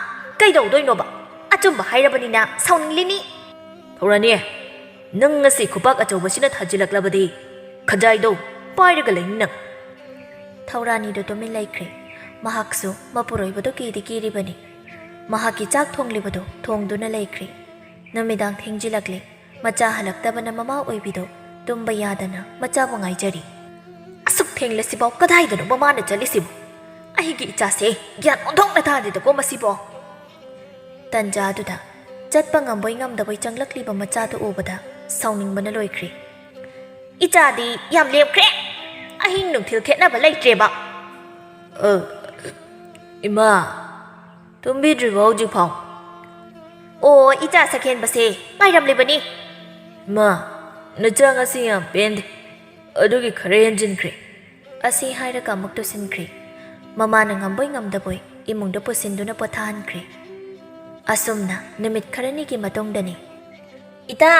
ꯀꯩꯗꯧꯗꯣꯏꯅꯣꯕ? ꯑ, ꯑꯆꯨꯝꯕ ꯍꯥꯏꯔꯕꯅꯤꯅ ꯁꯥꯎꯅꯤꯡꯂꯤꯅꯤ꯫ ꯊꯧꯔꯥꯅꯤ, ꯅꯪ ꯉꯁꯤ ꯈꯨꯄꯥꯛ ꯑꯆꯧꯕꯁꯤꯅ ꯊꯥꯖꯤꯜꯂꯛꯂꯕꯗꯤ ꯈꯖꯥꯏꯗꯣ ꯄꯥꯏꯔꯒ ꯂꯩꯅꯤ ꯅꯪ꯫ ꯊꯧꯔꯥꯅꯤꯗꯨ ꯇꯨꯃꯤꯟ ꯂꯩꯈ꯭ꯔꯦ꯫ ꯃꯍꯥꯛꯁꯨ ꯃꯄꯨꯔꯣꯏꯕꯗꯨ ꯀꯤꯗꯤ ꯀꯤꯔꯤꯕꯅꯤ꯫ ꯃꯍꯥꯛꯀꯤ ꯆꯥꯛ ꯊꯣꯡꯂꯤꯕꯗꯨ ꯊꯣꯡꯗꯨꯅ ꯂꯩꯈ꯭ꯔꯦ꯫ ꯅꯨꯃꯤꯗꯥꯡ ꯊꯦꯡꯖꯤꯜꯂꯛꯂꯦ꯫ ꯃꯆꯥ ꯍꯜꯂꯛꯇꯕꯅ ꯃꯃꯥ ꯑꯣꯏꯕꯤꯗꯨ ꯇꯨꯝꯕ ꯌꯥꯗꯅ ꯃꯆꯥꯕꯨ ꯉꯥꯏꯖꯔꯤ꯫ ꯑꯁꯨꯛ ꯊꯦꯡꯂꯁꯤꯐꯥꯎ ꯀꯗꯥꯏꯗꯅꯣ ꯃꯃꯥꯅ ꯆꯠꯂꯤꯁꯤꯕꯨ? ꯑꯩꯒꯤ ꯏꯆꯥꯁꯦ ꯒ꯭ꯌꯥꯟ ꯑꯣꯟꯊꯣꯛꯅ ꯇꯥꯗꯦꯗꯀꯣ ꯃꯁꯤꯕꯣ꯫ ꯇꯟꯖꯥꯗꯨꯗ ꯆꯠꯄ ꯉꯝꯕꯣꯏ ꯉꯝꯗꯕꯣꯏ ꯆꯪꯂꯛꯂꯤꯕ ꯃꯆꯥꯗꯨ ꯎꯕꯗ ꯁꯥꯎꯅꯤꯡꯕꯅ ꯂꯣꯏꯈ꯭ꯔꯦ꯫ ꯏꯆꯥꯗꯤ ꯌꯥꯝ ꯂꯦꯝꯈ꯭ꯔꯦ꯫ ꯑꯍꯤꯡ ꯅꯨꯡꯊꯤꯜ ꯈꯦꯠꯅꯕ ꯂꯩꯇ꯭ꯔꯦꯕ꯫ ꯑ, ꯏꯃꯥ, ꯇꯨꯝꯕꯤꯗ꯭ꯔꯤꯕꯣ ꯍꯧꯖꯤꯛꯐꯥꯎ? ꯑꯣ, ꯏꯆꯥ ꯁꯛꯍꯦꯟꯕꯁꯦ ꯉꯥꯏꯔꯝꯂꯤꯕꯅꯤ꯫ ꯏꯃꯥ, ꯅꯆꯥ ꯉꯁꯤ ꯌꯥꯝ ꯄꯦꯟꯗꯦ꯫ ꯑꯗꯨꯒꯤ ꯈꯔ ꯍꯦꯟꯖꯤꯟꯈ꯭ꯔꯦ꯫ ꯑꯁꯤ ꯍꯥꯏꯔꯒ ꯑꯃꯨꯛ ꯇꯨꯁꯤꯟꯈ꯭ꯔꯦ꯫ ꯃꯃꯥꯅ ꯉꯝꯕꯣꯏ ꯉꯝꯗꯕꯣꯏ ꯏꯃꯨꯡꯗ ꯄꯨꯁꯤꯟꯗꯨꯅ ꯄꯣꯊꯥꯍꯟꯈ꯭ꯔꯦ꯫ ꯑꯁꯨꯝꯅ ꯅꯨꯃꯤꯠ ꯈꯔꯅꯤꯒꯤ ꯃꯇꯨꯡꯗꯅꯤ꯫ ꯏꯇꯥ!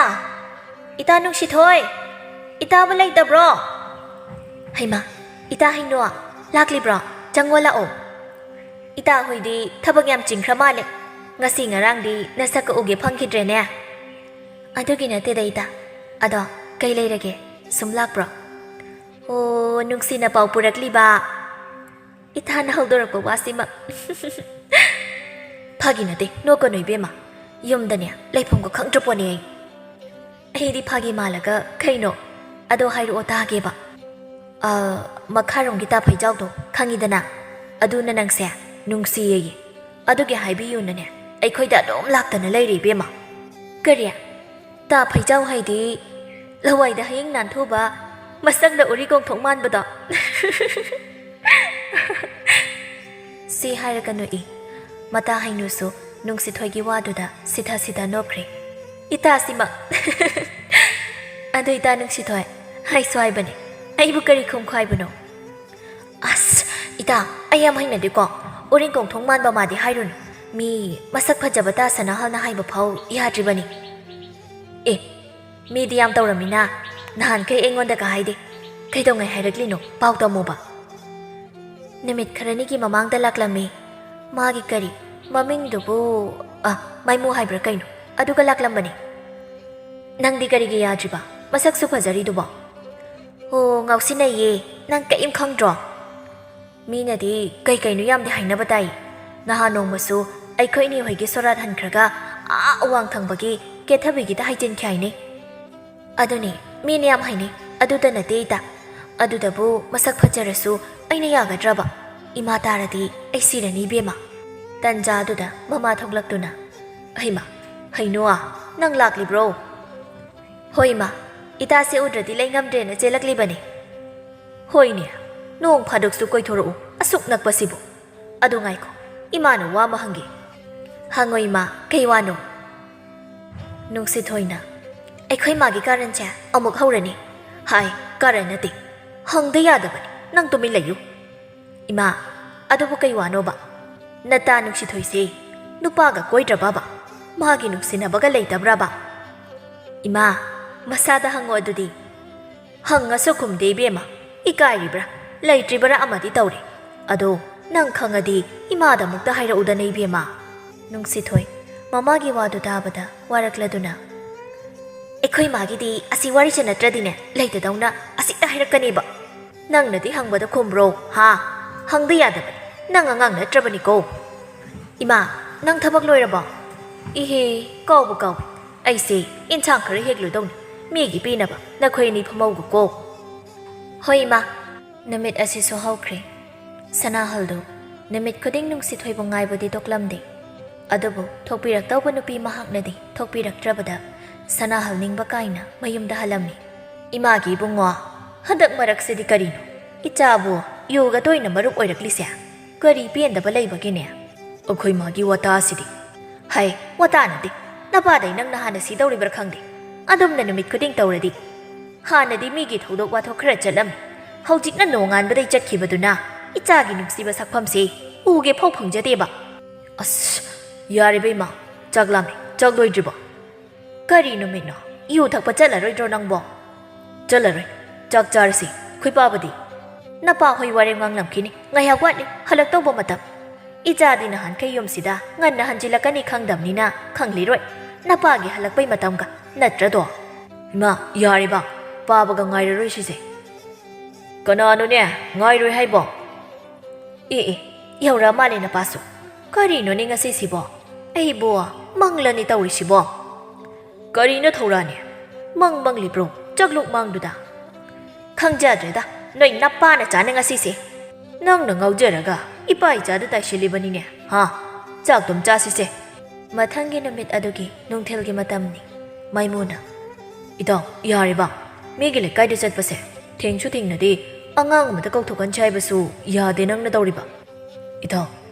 ꯏꯇꯥ ꯅꯨꯡꯁꯤꯊꯣꯏ! ꯏꯇꯥꯕꯨ ꯂꯩꯇꯕ꯭ꯔꯣ? ꯍꯩꯃꯥ, ꯏꯇꯥ ꯍꯩꯅꯣ, ꯂꯥꯛꯂꯤꯕ꯭ꯔꯣ? ꯆꯪꯉꯣ ꯂꯥꯛꯑꯣ꯫ ꯏꯇꯥ ꯍꯣꯏꯗꯤ ꯊꯕꯛ ꯌꯥꯝ ꯆꯤꯟꯈ꯭ꯔ ꯃꯥꯜꯂꯦ꯫ ꯉꯁꯤ ꯉꯔꯥꯡꯗꯤ ꯅꯁꯛꯀ ꯎꯒꯦ ꯐꯪꯈꯤꯗ꯭ꯔꯦꯅꯦ꯫ ꯑꯗꯨꯒꯤ ꯅꯠꯇꯦꯗ ꯏꯇꯥ꯫ ꯑꯗꯣ ꯀꯩ ꯂꯩꯔꯒꯦ? ꯁꯨꯝ ꯂꯥꯛꯄ꯭ꯔꯣ? ꯑꯣ, ꯅꯨꯡꯁꯤꯅ ꯄꯥꯎ ꯄꯨꯔꯛꯂꯤꯕ꯫ ꯏꯇꯥꯅ ꯍꯧꯗꯣꯔꯛꯄ ꯋꯥꯁꯤꯃ꯫ ꯐꯥꯒꯤ ꯅꯠꯇꯦ, ꯅꯣꯛꯀꯅꯨ ꯏꯕꯦꯝꯃ꯫ ꯌꯨꯝꯗꯅꯦ ꯂꯩꯐꯝꯒ ꯈꯪꯗ꯭ꯔ ꯄꯣꯠꯅꯦ ꯑꯩ꯫ ꯑꯩꯗꯤ ꯐꯥꯒꯤ ꯃꯥꯜꯂꯒ ꯀꯩꯅꯣ? ꯑꯗꯣ ꯍꯥꯏꯔꯛꯑꯣ ꯇꯥꯒꯦꯕ꯫ ꯑ, ꯃꯈꯥꯔꯣꯝꯒꯤ ꯇꯥ ꯐꯩꯖꯥꯎꯗꯣ ꯈꯪꯉꯤꯗꯅ? ꯑꯗꯨꯅ ꯅꯪꯁꯦ ꯅꯨꯡꯁꯤꯌꯦꯌꯦ꯫ ꯑꯗꯨꯒꯤ ꯍꯥꯏꯕꯤꯌꯨꯅꯅꯦ ꯑꯩꯈꯣꯏꯗ ꯑꯗꯨꯝ ꯂꯥꯛꯇꯅ ꯂꯩꯔꯦ ꯏꯕꯦꯝꯃ꯫ ꯀꯔꯤ? ꯇꯥ ꯐꯩꯖꯥꯎ ꯍꯥꯏꯗꯤ ꯂꯋꯥꯏꯗ ꯍꯌꯤꯡ ꯅꯥꯟꯊꯨꯕ, ꯃꯁꯛꯅ ꯎꯔꯤ ꯀꯣꯡꯊꯣꯡ ꯃꯥꯟꯕꯗꯣ꯫ ꯁꯤ ꯍꯥꯏꯔꯒ ꯅꯣꯛꯏ꯫ ꯃꯇꯥ ꯍꯩꯅꯨꯁꯨ ꯅꯨꯡꯁꯤꯊꯣꯏꯒꯤ ꯋꯥꯗꯨꯗ ꯁꯤꯊ ꯁꯤꯊ ꯅꯣꯛꯈ꯭ꯔꯦ꯫ ꯏꯇꯥꯁꯤꯃ꯫ ꯑꯗꯨ ꯏꯇꯥ ꯅꯨꯡꯁꯤꯊꯣꯏ, ꯍꯥꯏꯁꯨ ꯍꯥꯏꯕꯅꯦ, ꯑꯩꯕꯨ ꯀꯔꯤ ꯈꯨꯝꯈꯣ ꯍꯥꯏꯕꯅꯣ? ꯑꯁ, ꯏꯇꯥ, ꯑꯩ ꯌꯥꯝ ꯍꯩꯅꯗꯦꯀꯣ꯫ ꯎꯔꯤꯡ ꯀꯣꯡꯊꯣꯡ ꯃꯥꯟꯕ ꯃꯥꯗꯤ ꯍꯥꯏꯔꯨꯅꯨ꯫ ꯃꯤ ꯃꯁꯛ ꯐꯖꯕ ꯇꯥ ꯁꯅꯥꯍꯜꯅ ꯍꯥꯏꯕ ꯐꯥꯎ ꯌꯥꯗ꯭ꯔꯤꯕꯅꯤ꯫ ꯑꯦ, ꯃꯤꯗꯤ ꯌꯥꯝ ꯇꯧꯔꯝꯃꯤꯅ, ꯅꯍꯥꯟꯈꯩ ꯑꯩꯉꯣꯟꯗꯒ ꯍꯥꯏꯗꯦ꯫ ꯀꯩꯗꯧꯉꯩ ꯍꯥꯏꯔꯛꯂꯤꯅꯣ? ꯄꯥꯎ ꯇꯝꯃꯨꯕ꯫ ꯅꯨꯃꯤꯠ ꯈꯔꯅꯤꯒꯤ ꯃꯃꯥꯡꯗ ꯂꯥꯛꯂꯝꯃꯤ꯫ ꯃꯥꯒꯤ ꯀꯔꯤ? ꯃꯃꯤꯡꯗꯨꯕꯨ? ꯑ, ꯃꯥꯏꯃꯨ ꯍꯥꯏꯕ꯭ꯔꯥ ꯀꯩꯅꯣ? ꯑꯗꯨꯒ ꯂꯥꯛꯂꯝꯕꯅꯤ꯫ ꯅꯪꯗꯤ ꯀꯔꯤꯒꯤ ꯌꯥꯗ꯭ꯔꯤꯕ? ꯃꯁꯛꯁꯨ ꯐꯖꯔꯤꯗꯨꯕꯣ꯫ ꯑꯣ, ꯉꯥꯎꯁꯤꯟꯅꯩꯌꯦ꯫ ꯅꯪ ꯀꯔꯤꯝ ꯈꯪꯗ꯭ꯔꯣ? ꯃꯤꯅꯗꯤ ꯀꯩ ꯀꯩꯅꯣ ꯌꯥꯝꯗꯤ ꯍꯥꯏꯅꯕ ꯇꯥꯏ꯫ ꯅꯍꯥꯟ ꯅꯣꯡꯃꯁꯨ ꯑꯩꯈꯣꯏ ꯏꯅꯦ ꯍꯣꯏꯒꯤ ꯁꯣꯔꯥꯠ ꯍꯟꯈ꯭ꯔꯒ ꯑꯥ ꯑꯋꯥꯡ ꯊꯪꯕꯒꯤ ꯀꯦꯊꯕꯤꯒꯤꯗ ꯍꯩꯖꯤꯟꯈꯤ ꯍꯥꯏꯅꯦ꯫ ꯑꯗꯨꯅꯦ, ꯃꯤꯅ ꯌꯥꯝ ꯍꯥꯏꯅꯩ꯫ ꯑꯗꯨꯗ ꯅꯠꯇꯦ ꯏꯇꯥ꯫ ꯑꯗꯨꯗꯕꯨ ꯃꯁꯛ ꯐꯖꯔꯁꯨ ꯑꯩꯅ ꯌꯥꯒꯗ꯭ꯔꯕ? ꯏꯃꯥ ꯇꯥꯔꯗꯤ ꯑꯩ ꯁꯤꯔꯅꯤ ꯏꯕꯦꯝꯃ꯫ ꯇꯟꯖꯥꯗꯨꯗ ꯃꯃꯥ ꯊꯣꯛꯂꯛꯇꯨꯅ, "ꯍꯩꯃꯥ, ꯍꯩꯅꯣ, ꯅꯪ ꯂꯥꯛꯂꯤꯕ꯭ꯔꯣ?" "ꯍꯣꯏ ꯏꯃꯥ, ꯏꯇꯥꯁꯦ ꯎꯗ꯭ꯔꯗꯤ ꯂꯩ ꯉꯝꯗ꯭ꯔꯦꯅ ꯆꯦꯜꯂꯛꯂꯤꯕꯅꯤ꯫" "ꯍꯣꯏꯅꯦ, ꯅꯣꯡ ꯐꯥꯗꯣꯛꯁꯨ ꯀꯣꯏꯊꯣꯔꯛꯎ, ꯑꯁꯨꯛ ꯅꯛꯄꯁꯤꯕꯨ꯫ ꯑꯗꯨ ꯉꯥꯏꯈꯣ, ꯏꯃꯥꯅ ꯋꯥ ꯑꯃ ꯍꯪꯒꯦ꯫" "ꯍꯪꯉꯣ ꯏꯃꯥ, ꯀꯩ ꯋꯥꯅꯣ?" ꯅꯨꯡꯁꯤꯊꯣꯏꯅ, "ꯑꯩꯈꯣꯏ ꯃꯥꯒꯤ ꯀꯥꯔꯟꯁꯦ ꯑꯃꯨꯛ ꯍꯧꯔꯅꯤ꯫ ꯍꯥꯏ, ꯀꯥꯔꯟ ꯅꯠꯇꯦ, ꯍꯪꯗ ꯌꯥꯗꯕꯅꯤ, ꯅꯪ ꯇꯨꯃꯤꯟ ꯂꯩꯌꯨ꯫" "ꯏꯃꯥ, ꯑꯗꯨꯕꯨ ꯀꯩ ꯋꯥꯅꯣꯕ? ꯅꯇꯥ ꯅꯨꯡꯁꯤꯊꯣꯏꯁꯦ ꯅꯨꯄꯥꯒ ꯀꯣꯏꯗ꯭ꯔꯕꯕ? ꯃꯥꯒꯤ ꯅꯨꯡꯁꯤꯅꯕꯒ ꯂꯩꯇꯕ꯭ꯔꯕ?" "ꯏꯃꯥ, ꯃꯁꯥꯗ ꯍꯪꯉꯣ ꯑꯗꯨꯗꯤ꯫" "ꯍꯪꯉꯁꯨ ꯈꯨꯝꯗꯦ ꯏꯕꯦꯝꯃ, ꯏꯀꯥꯏꯔꯤꯕ꯭ꯔꯥ ꯂꯩꯇ꯭ꯔꯤꯕ꯭ꯔꯥ ꯑꯃꯗꯤ ꯇꯧꯔꯦ꯫ ꯑꯗꯣ ꯅꯪ ꯈꯪꯉꯗꯤ ꯏꯃꯥꯗ ꯑꯃꯨꯛꯇ ꯍꯥꯏꯔꯛꯎꯗꯅ ꯏꯕꯦꯝꯃ꯫" ꯅꯨꯡꯁꯤꯊꯣꯏ ꯃꯃꯥꯒꯤ ꯋꯥꯗꯨ ꯇꯥꯕꯗ ꯋꯥꯔꯛꯂꯗꯨꯅ, "ꯑꯩꯈꯣꯏ ꯃꯥꯒꯤꯗꯤ ꯑꯁꯤ ꯋꯥꯔꯤꯁꯦ ꯅꯠꯇ꯭ꯔꯗꯤꯅꯦ ꯂꯩꯇꯗꯧꯅ ꯑꯁꯤꯗ ꯍꯥꯏꯔꯛꯀꯅꯦꯕ꯫ ꯅꯪꯅꯗꯤ ꯍꯪꯕꯗ ꯈꯨꯝꯕ꯭ꯔꯣ, ꯍꯥ? ꯍꯪꯗ ꯌꯥꯗꯕꯅꯤ, ꯅꯪ ꯑꯉꯥꯡ ꯅꯠꯇ꯭ꯔꯕꯅꯤꯀꯣ꯫" "ꯏꯃꯥ, ꯅꯪ ꯊꯕꯛ ꯂꯣꯏꯔꯕꯣ?" "ꯏꯍꯦ, ꯀꯥꯎꯕꯨ ꯀꯥꯎꯏ꯫ ꯑꯩꯁꯦ ꯏꯟꯁꯥꯡ ꯈꯔ ꯍꯦꯛꯂꯨꯗꯧꯅꯤ꯫ ꯃꯤꯒꯤ ꯄꯤꯅꯕ꯫ ꯅꯈꯣꯏ ꯑꯅꯤ ꯐꯝꯍꯧꯒꯣꯀꯣ꯫" "ꯍꯣꯏ, ꯏꯃꯥ꯫" ꯅꯨꯃꯤꯠ ꯑꯁꯤꯁꯨ ꯍꯧꯈ꯭ꯔꯦ꯫ ꯁꯅꯥꯍꯜꯗꯨ ꯅꯨꯃꯤꯠ ꯈꯨꯗꯤꯡ ꯅꯨꯡꯁꯤꯊꯣꯏꯕꯨ ꯉꯥꯏꯕꯗꯤ ꯇꯣꯛꯂꯝꯗꯦ꯫ ꯑꯗꯨꯕꯨ ꯊꯣꯛꯄꯤꯔꯛꯇꯧꯕ ꯅꯨꯄꯤ ꯃꯍꯥꯛꯅꯗꯤ ꯊꯣꯛꯄꯤꯔꯛꯇ꯭ꯔꯕꯗ ꯁꯅꯥꯍꯜ ꯅꯤꯡꯕ ꯀꯥꯏꯅ ꯃꯌꯨꯝꯗ ꯍꯜꯂꯝꯃꯤ꯫ "ꯏꯃꯥꯒꯤ ꯏꯕꯨꯡꯉꯣ, ꯍꯟꯗꯛ ꯃꯔꯛꯁꯤꯗꯤ ꯀꯔꯤꯅꯣ? ꯏꯆꯥꯕꯨ ꯌꯨꯒ ꯇꯣꯏꯅ ꯃꯔꯨꯞ ꯑꯣꯏꯔꯛꯂꯤꯁꯦ? ꯀꯔꯤ ꯄꯦꯟꯗꯕ ꯂꯩꯕꯒꯤꯅꯦ?" "ꯑꯩꯈꯣꯏ ꯃꯥꯒꯤ ꯋꯥꯇꯥꯁꯤꯗꯤ꯫ ꯍꯥꯏ, ꯋꯥꯇꯥ ꯅꯠꯇꯦ꯫ ꯅꯄꯥꯗꯩ ꯅꯪꯅ ꯍꯥꯟꯅ ꯁꯤꯗꯧꯔꯤꯕ꯭ꯔꯥ ꯈꯪꯗꯦ꯫ ꯑꯗꯨꯝꯅ ꯅꯨꯃꯤꯠ ꯈꯨꯗꯤꯡ ꯇꯧꯔꯗꯤ꯫ ꯍꯥꯟꯅꯗꯤ ꯃꯤꯒꯤ ꯊꯧꯗꯣꯛ ꯋꯥꯊꯣꯛ ꯈꯔ ꯆꯠꯂꯝꯃꯤ꯫ ꯍꯧꯖꯤꯛꯅ ꯅꯣꯡꯉꯥꯟꯕꯗꯩ ꯆꯠꯈꯤꯕꯗꯨꯅ ꯏꯆꯥꯒꯤ ꯅꯨꯡꯁꯤꯕ ꯁꯛꯐꯝꯁꯦ ꯎꯒꯦ ꯐꯥꯎ ꯐꯪꯖꯗꯦꯕ꯫" "ꯑꯁ, ꯌꯥꯔꯦ ꯏꯕꯦꯝꯃ, ꯆꯥꯛ ꯂꯥꯝꯃꯦ꯫ ꯆꯥꯛ ꯂꯣꯏꯗ꯭ꯔꯤꯕꯣ?" "ꯀꯔꯤ ꯅꯨꯃꯤꯠꯅꯣ? ꯌꯨ ꯊꯛꯄ ꯆꯠꯂꯔꯣꯏꯗ꯭ꯔꯣ ꯅꯪꯕꯣ?" "ꯆꯠꯂꯔꯣꯏ꯫ ꯆꯥꯛ ꯆꯥꯔꯁꯤ꯫ ꯑꯩꯈꯣꯏ ꯄꯥꯕꯗꯤ?" "ꯅꯄꯥ ꯍꯣꯏ ꯋꯥꯔꯦꯝ ꯉꯥꯡꯂꯝꯈꯤꯅꯤ꯫ ꯉꯥꯏꯍꯥꯛ ꯋꯥꯠꯂꯤ ꯍꯜꯂꯛꯇꯧꯕ ꯃꯇꯝ꯫" ꯏꯆꯥꯗꯤ ꯅꯍꯥꯟꯈꯩ ꯌꯨꯝꯁꯤꯗ ꯉꯟꯅ ꯍꯟꯖꯤꯜꯂꯛꯀꯅꯤ ꯈꯪꯗꯕꯅꯤꯅ ꯈꯪꯂꯤꯔꯣꯏ꯫ ꯅꯄꯥꯒꯤ ꯍꯜꯂꯛꯄꯩ ꯃꯇꯝꯒ ꯅꯠꯇ꯭ꯔꯗꯣ? ꯏꯃꯥ, ꯌꯥꯔꯦꯕ, ꯄꯥꯕꯒ ꯉꯥꯏꯔꯔꯣꯏ ꯁꯤꯁꯦ꯫ ꯀꯅꯥꯅꯣꯅꯦ ꯉꯥꯏꯔꯣꯏ ꯍꯥꯏꯕꯣ? ꯑꯦ ꯑꯦ, ꯌꯧꯔꯛꯑ ꯃꯥꯜꯂꯦ ꯅꯄꯥꯁꯨ꯫ ꯀꯔꯤꯅꯣꯅꯦ ꯉꯁꯤꯁꯤꯕꯣ? ꯑꯩꯕꯨ ꯃꯪꯂꯅꯤ ꯇꯧꯔꯤꯁꯤꯕꯣ? ꯀꯔꯤꯅꯣ ꯊꯧꯔꯥꯅꯤ? ꯃꯪ ꯃꯪꯂꯤꯕ꯭ꯔꯣ ꯆꯥꯛꯂꯨꯛ ꯃꯥꯡꯗꯨꯗ? ꯈꯪꯖꯗ꯭ꯔꯦꯗ, ꯅꯣꯏ ꯅꯄꯥꯅ ꯆꯥꯅ ꯉꯁꯤꯁꯦ꯫ ꯅꯪꯅ ꯉꯥꯎꯖꯔꯒ ꯏꯄꯥ ꯏꯆꯥꯗ ꯇꯥꯏꯁꯤꯜꯂꯤꯕꯅꯤꯅꯦ, ꯍꯥ? ꯆꯥꯛꯇꯨꯝ ꯆꯥꯁꯤꯁꯦ꯫ ꯃꯊꯪꯒꯤ ꯅꯨꯃꯤꯠ ꯑꯗꯨꯒꯤ ꯅꯨꯡꯊꯤꯜꯒꯤ ꯃꯇꯝꯅꯤ꯫ ꯃꯥꯏꯃꯨꯅ, "ꯏꯇꯥꯎ, ꯌꯥꯔꯦꯕ, ꯃꯤꯒꯤ ꯂꯩꯀꯥꯏꯗ ꯆꯠꯄꯁꯦ ꯊꯦꯡꯁꯨ ꯊꯦꯡꯅꯗꯦ, ꯑꯉꯥꯡ ꯑꯃꯗ ꯀꯧꯊꯣꯛꯍꯟꯁꯤ ꯍꯥꯏꯕꯁꯨ ꯌꯥꯗꯦ ꯅꯪꯅ ꯇꯧꯔꯤꯕ꯫ ꯏꯇꯥꯎ,